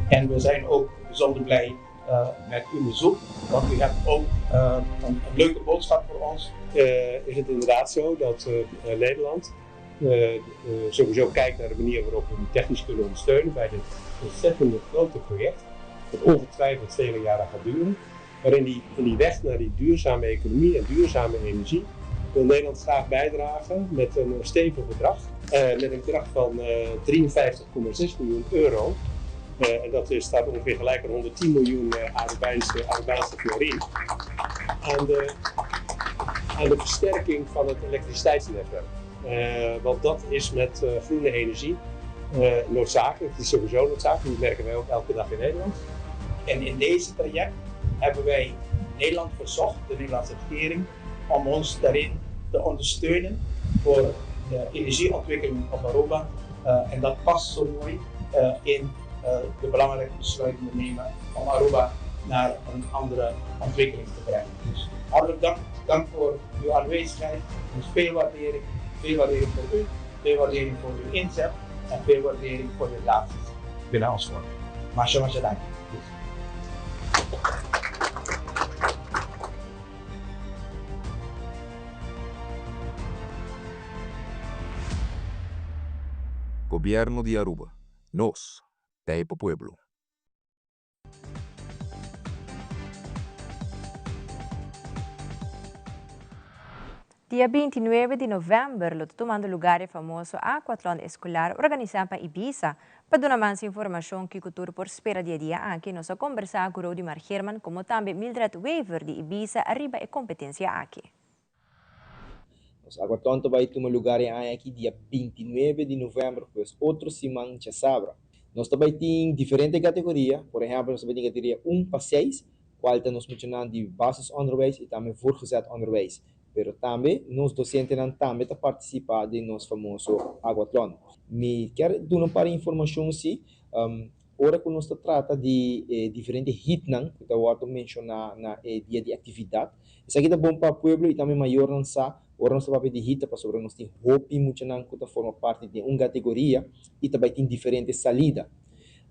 En we zijn ook bijzonder blij Met uw bezoek, want u hebt ook een leuke boodschap voor ons. Is het inderdaad zo dat Nederland sowieso kijkt naar de manier waarop we die technisch kunnen ondersteunen bij dit ontzettende grote project, dat ongetwijfeld vele jaren gaat duren. Maar in die weg naar die duurzame economie en duurzame energie wil Nederland graag bijdragen met een stevig bedrag. Met een bedrag van 53,6 miljoen euro. En dat staat ongeveer gelijk aan 110 miljoen Arubaanse florin. Aan de versterking van het elektriciteitsnetwerk. Want dat is met groene energie noodzakelijk. Het is sowieso noodzakelijk, dat merken wij ook elke dag in Nederland. En in deze traject hebben wij Nederland verzocht, de Nederlandse regering, om ons daarin te ondersteunen voor de energieontwikkeling op Aruba. En dat past zo mooi in de belangrijke besluiten die we nemen om Aruba naar een andere ontwikkeling te brengen. Dus hartelijk dank voor uw aanwezigheid, dus veel waardering, veel waardering voor u, veel waardering voor uw inzet en veel waardering voor de relaties binnen ons vorm. Masha, masha, dank. Gobierno di Aruba. Nos ta e pa pueblo. Dia 29 di november lo ta tumando lugar e famoso Aquathlon Escolar organisa pa Ibisa. Pa duna mas informacion kico tur por spera di e dia aki nos a combersa cu Rodimar Geerman como tambe Mildred Wever di Ibisa ariba e competencia aki. Nos Aquathlon ta bai tuma lugar e aña aki dia 29 di november, pues otro siman djasabra. Nos ta bai tin diferente categoria, por ehempel nos ta bai tin categoria un pa seis, cual ta nos muchanan di basisonderwijs y tambe voortgezet onderwijs. Pero tambe nos docentenan tambe ta participa den nos famoso Aquathlon. Mi kier duna un par di informacion si, ora cu nos ta trata di e diferente heatnan cu ta wordo menciona na e dia di actividad. Esaki ta bon pa pueblo y tambe mayornan sa ora nos ta papia di heat ta pasobra nos tin hopi muchanan cu ta forma parti den un categoria y ta bay tin diferente salida.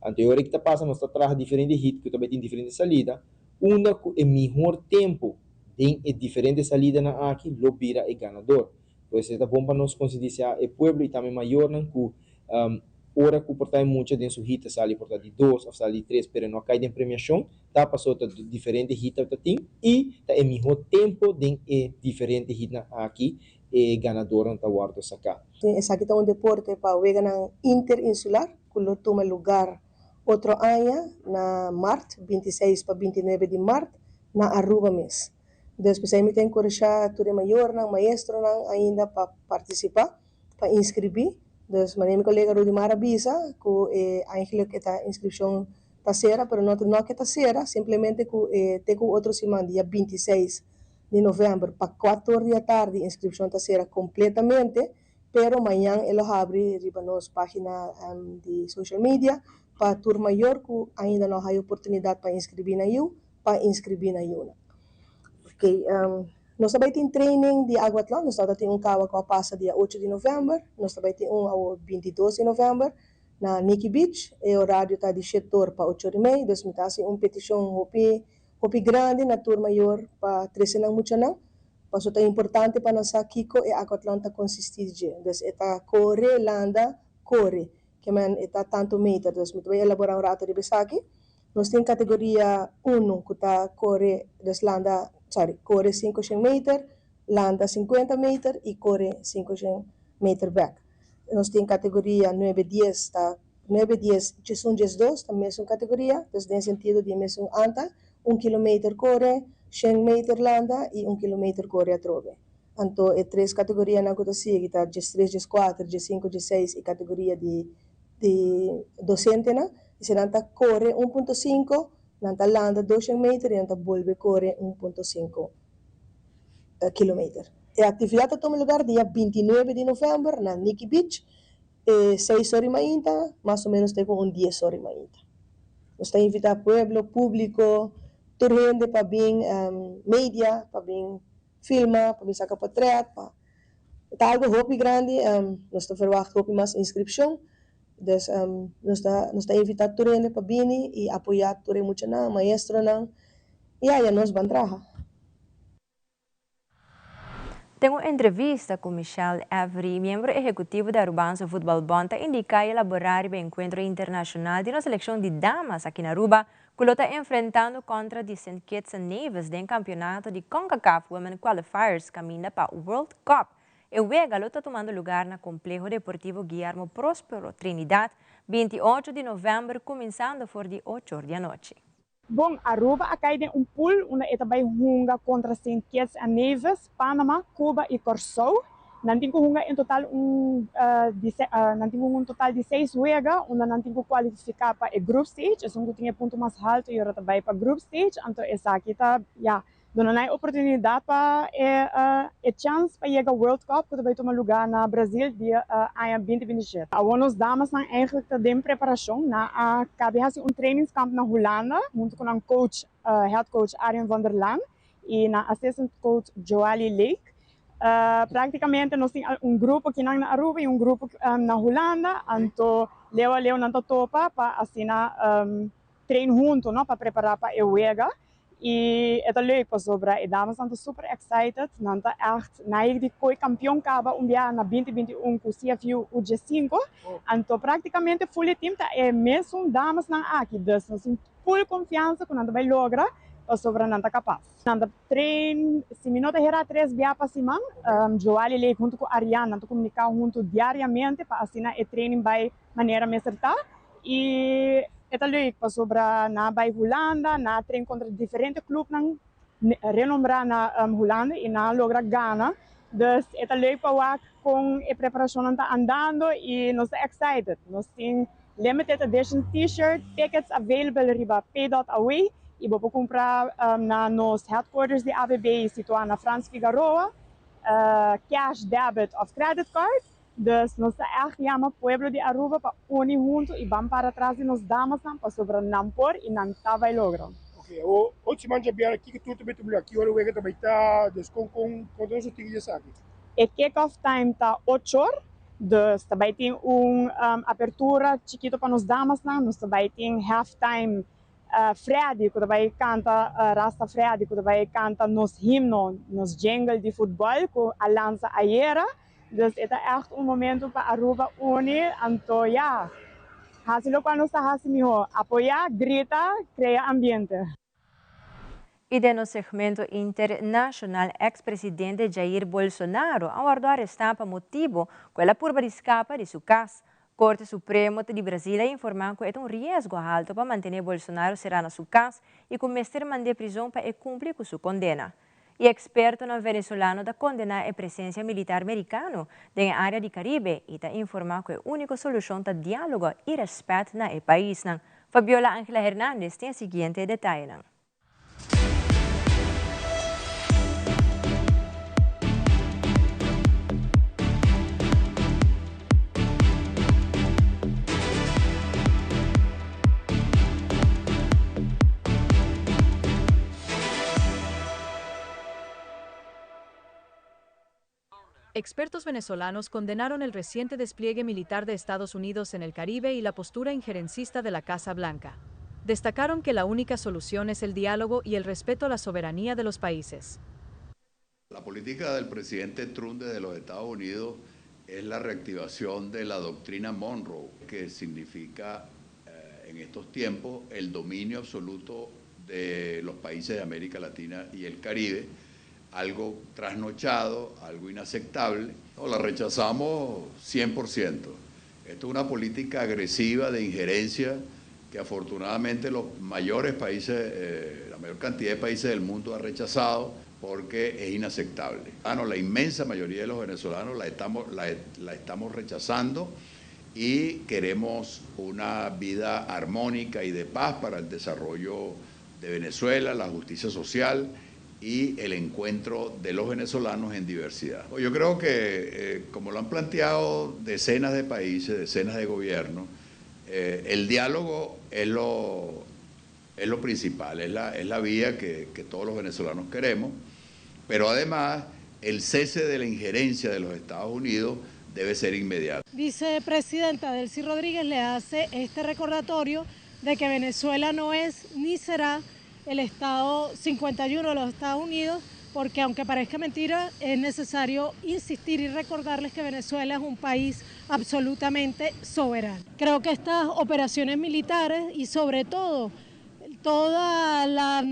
Anto e ora ki ta pasa nos ta traha diferente heat cu ta bay tin diferente salida unda cu e mihor tempo den e diferente salidanan aki lo bira e ganador. Pues e ta bon pa nos konsientisiá e pueblo i tambe mayornan ku ora ku por ta e mucha den su hita sali por ta di dos òf sali di tres pero e no a kai den premiashon ta pasobra ta diferente hita ta tin i ta e mihó tempo den e diferente hitnan aki e ganadornan ta wòrdu saká. Esaki ta un deporte pa weganan interinsular ku lo tuma lugar otro aña na mart, 26 pa 29 di mart, na Aruba mes. Despues ei mi ta enkurashá tur e mayornan, maestronan ainda pa partisipá, pa inskribí. Dus manera mi kolega Rudimar a bisa ku e eigenlijk e ta inskripshon ta sera, pero no no ke ta sera, simplemente ku e te ku otro siman dia 26 di novèmber pa kuator di atardi inskripshon ta sera kompletamente, pero mañan e lo habri riba nos página di social media pa tur mayor ku ainda no haya oportunidat pa inskribí nan yu, pa inskribí na yuna. Ok, nos ta bai tin training di Aguatlon, nos tabata tin un kawa ku a pasa dia ocho di novèmber, nos ta bai tin un awor 22 di novèmber na Nikki Beach, e orario ta di shete or pa ocho or i mei, dus mi ta hasi un petishon hopi hopi grandi na tur mayor pa trese nan muchanan, pasobra ta importante pa nan sa kiko e Aquathlon ta konsistí di dje, dus e ta kore, landa, kore, ke men e ta tantu meter, dus mi ta bai elaborá un rato riba esaki. Nos tin kategoria unu ku ta kore dus landa sorry kore sinkoshen meter, landa sinkuenta meter i kore sinkoshen meter bèk. Nos tin kategoria nuebe dies ta nuebe dies djesun djesdos ta mesun kategoria, dus den sentido di mesun anta, un kilometer kore, shen meter landa i un kilometer kore atrobe. Anto e tres kategorianan ku ta sigui ta djestres djeskuater, djesinku djesseis i kategoria di di dosentenan, i si nan ta kore un punto sinku, nan ta landa doshen meter i nan ta bolbe kore un punto sinku kilometer. E aktividat ta tuma lugar dia 29 di novèmber na Nikki Beach, e seis ora di mainta, mas o ménos te ku un dies ora di mainta. Nos ta invitá pueblo, públiko, tur hende pa bin media, pa bin filma, pa bin saka potrèt, pa. E ta algo hopi grandi, nos ta verwacht hopi mas inscripcion. Dus nos ta nos ta invitá tur hende pa bini i apoyá tur e muchanan, maestronan i aya nos ban traha. Den un entrevista ku Michelle Avery, miembro ehekutivo di Arubaanse Voetbalbond ta indiká i elaborá riba e enkuentro internashonal di nos selekshon di damas aki na Aruba ku lo ta enfrentando kontra di Sint Kitts and Nevis den kampionato di Concacaf Women Qualifiers kaminda pa World Cup. E wega lo ta tumando lugar na Compleho Deportivo Guillermo Prospero, Trinidad, 28 di november cuminsando for di ocho or di anochi. Bon, Aruba a cay den un pool unda e ta bay hunga contra Saint Kitts and Nevis, Panama, Cuba y Corsou. Nan tin cu hunga en total un di nan tin cu hunga un total di seis wega unda nan tin cu cualifica pa e group stage. Esun cu tin e punto mas halto y ora ta bay pa group stage. Anto esaki ta ya Duna nan e oportunidat pa e e chans pa yega World Cup ku ta bai tuma lugá na Brazil dia aña binti 27. Awor nos damasnan eigenlijk ta den preparashon. Nan a kabi hasi un trainingskamp na Hulanda huntu ku nan coach, head coach Arjen van der Laan i nan assistant coach Joali Lake. Praktikamente nos tin un grupo kinan na Aruba i un grupo na Hulanda, anto leu a leu nan ta topa pa asina train huntu no pa prepará pa e wega. Y e ta leuk pasobra e damasnan ta super excited, nan ta echt naik di koe kampion kaba un biaha na binti 21 ku CFU UG5. Anto praktikamente full e team ta e mesun damasnan aki, dus nos tin full konfiansa ku nan ta bai logra pasobra nan ta kapas. Nan ta train, si mi no ta hera tres biaha pa siman, Joali Lake huntu ku Ariane nan ta komuniká huntu diariamente pa asina e training bai manera mester ta. Y e ta leuk pasobra nan a bay Hulanda, nan a train contra diferente clubnan renombra na Hulanda y nan a logra gana. Dus e ta leuk pa wak con e preparacionnan ta andando y nos ta excited. Nos tin limited edition t-shirt, tickets available riba pay.away y bo por cumpra na nos headquarters di AVB situa na Frans Figaroa, cash, debit of credit card. Dus nos ta ègt yama pueblo di Aruba pa uni huntu i ban para tras di nos damasnan pasobra nan por i nan ta bai logra. Ok, awor otro siman djabièrnè kiko tur ta bai tuma lugá? Ki ora wega ta bai ta? Dus kon kon kon ta nos rutina di esaki? E kick off time ta ochor, dus ta bai tin un apertura chikito pa nos damasnan, nos ta bai tin half time Freddy ku ta bai kanta Rasta Freddy ku ta bai kanta nos himno, nos jingle di futbòl ku a lansa ayera. Dus e ta ègt un momento pa Aruba uni, anto ya, hasi lokual nos ta hasi mihó, apoyá, grita, krea ambiente. I den nos segmento internashonal eks presidente Jair Bolsonaro a wòrdu arestá pa motibu ku el a purba di skapa di su kas. Korte Supremo di Brasil a informá ku e ta un riesgo haltu pa mantené Bolsonaro será na su kas i ku mester mand'é prizon pa e kumpli ku su kondena. E ekspertonan venezolano ta kondená e presensia militar merikano den e área di Karibe i ta informá ku e úniko solushon ta diálogo i rèspèt na e paisnan. Fabiola Angela Hernandez tin e siguiente detayenan. Expertos venezolanos condenaron el reciente despliegue militar de Estados Unidos en el Caribe y la postura injerencista de la Casa Blanca. Destacaron que la única solución es el diálogo y el respeto a la soberanía de los países. La política del presidente Trump desde los Estados Unidos es la reactivación de la doctrina Monroe, que significa eh, en estos tiempos el dominio absoluto de los países de América Latina y el Caribe, algo trasnochado, algo inaceptable. No, la rechazamos 100%. Esto es una política agresiva de injerencia que afortunadamente los mayores países, eh, la mayor cantidad de países del mundo ha rechazado porque es inaceptable. Ah, no, la inmensa mayoría de los venezolanos la estamos, la, la estamos rechazando y queremos una vida armónica y de paz para el desarrollo de Venezuela, la justicia social y el encuentro de los venezolanos en diversidad. Yo creo que, eh, como lo han planteado decenas de países, decenas de gobiernos, eh, el diálogo es lo, es lo principal, es la, es la vía que, que todos los venezolanos queremos, pero además el cese de la injerencia de los Estados Unidos debe ser inmediato. Vicepresidenta Delcy Rodríguez le hace este recordatorio de que Venezuela no es ni será el Estado 51 de los Estados Unidos, porque aunque parezca mentira, es necesario insistir y recordarles que Venezuela es un país absolutamente soberano. Creo que estas operaciones militares y sobre todo toda la,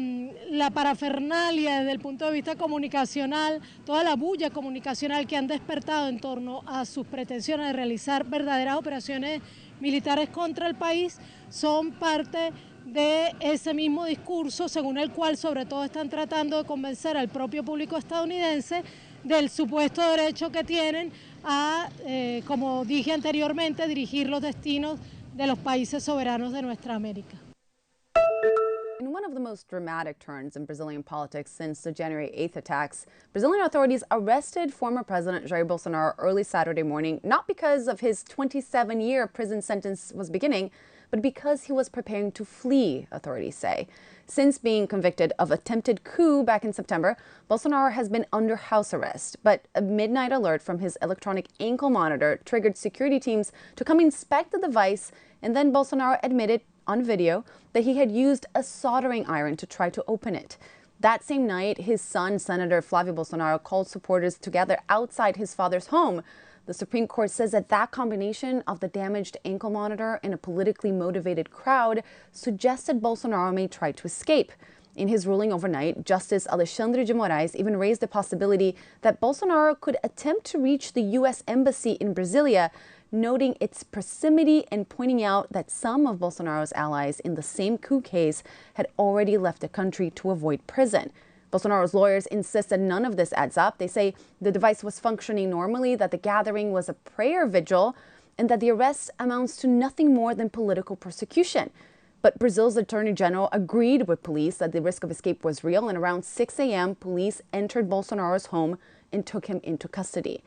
la, parafernalia desde el punto de vista comunicacional, toda la bulla comunicacional que han despertado en torno a sus pretensiones de realizar verdaderas operaciones militares contra el país, son parte de ese mismo discurso, según el cual sobre todo están tratando de convencer al propio público estadounidense del supuesto derecho que tienen a, eh, como dije anteriormente, dirigir los destinos de los países soberanos de nuestra América. In one of the most dramatic turns in Brazilian politics since the January 8th attacks, Brazilian authorities arrested former President Jair Bolsonaro early Saturday morning, not because of his 27 year prison sentence was beginning, but because he was preparing to flee, authorities say. Since being convicted of attempted coup back in September, Bolsonaro has been under house arrest. But a midnight alert from his electronic ankle monitor triggered security teams to come inspect the device, and then Bolsonaro admitted on video that he had used a soldering iron to try to open it. That same night, his son, Senator Flavio Bolsonaro, called supporters together outside his father's home. The Supreme Court says that that combination of the damaged ankle monitor and a politically motivated crowd suggested Bolsonaro may try to escape. In his ruling overnight, Justice Alexandre de Moraes even raised the possibility that Bolsonaro could attempt to reach the U.S. Embassy in Brasilia, noting its proximity and pointing out that some of Bolsonaro's allies in the same coup case had already left the country to avoid prison. Bolsonaro's lawyers insist that none of this adds up. They say the device was functioning normally, that the gathering was a prayer vigil, and that the arrest amounts to nothing more than political persecution. But Brazil's attorney general agreed with police that the risk of escape was real, and around 6 a.m., police entered Bolsonaro's home and took him into custody.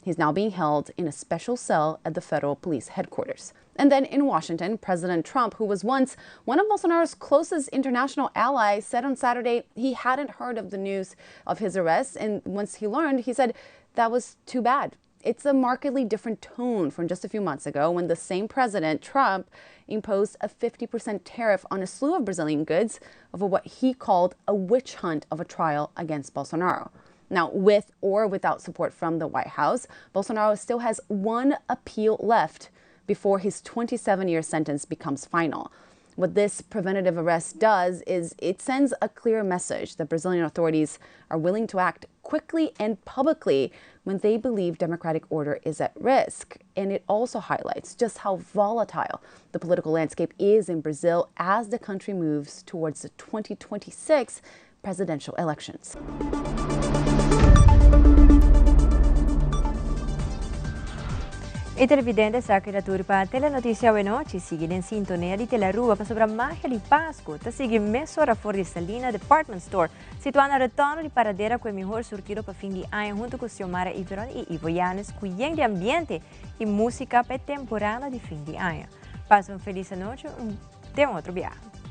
He's now being held in a special cell at the federal police headquarters. And then in Washington, President Trump, who was once one of Bolsonaro's closest international allies, said on Saturday he hadn't heard of the news of his arrest. And once he learned, he said that was too bad. It's a markedly different tone from just a few months ago when the same president, Trump, imposed a 50% tariff on a slew of Brazilian goods over what he called a witch hunt of a trial against Bolsonaro. Now, with or without support from the White House, Bolsonaro still has one appeal left before his 27 year sentence becomes final. What this preventative arrest does is it sends a clear message that Brazilian authorities are willing to act quickly and publicly when they believe democratic order is at risk. And it also highlights just how volatile the political landscape is in Brazil as the country moves towards the 2026 presidential elections. E televidente esaki ta tur pa Telenoticia Awenochi. Sigui den sintonia di Telearuba pasobra magia di Pascu ta sigui mesora for di Salina Department Store, situá na retorno di Paradera ku e mihor surtido pa fin di aña huntu ku Xiomara Iveron i Ivo Yanes ku yen di ambiente i músika pa e temporada di fin di aña. Pasa un felis anochi, un te un otro biaha.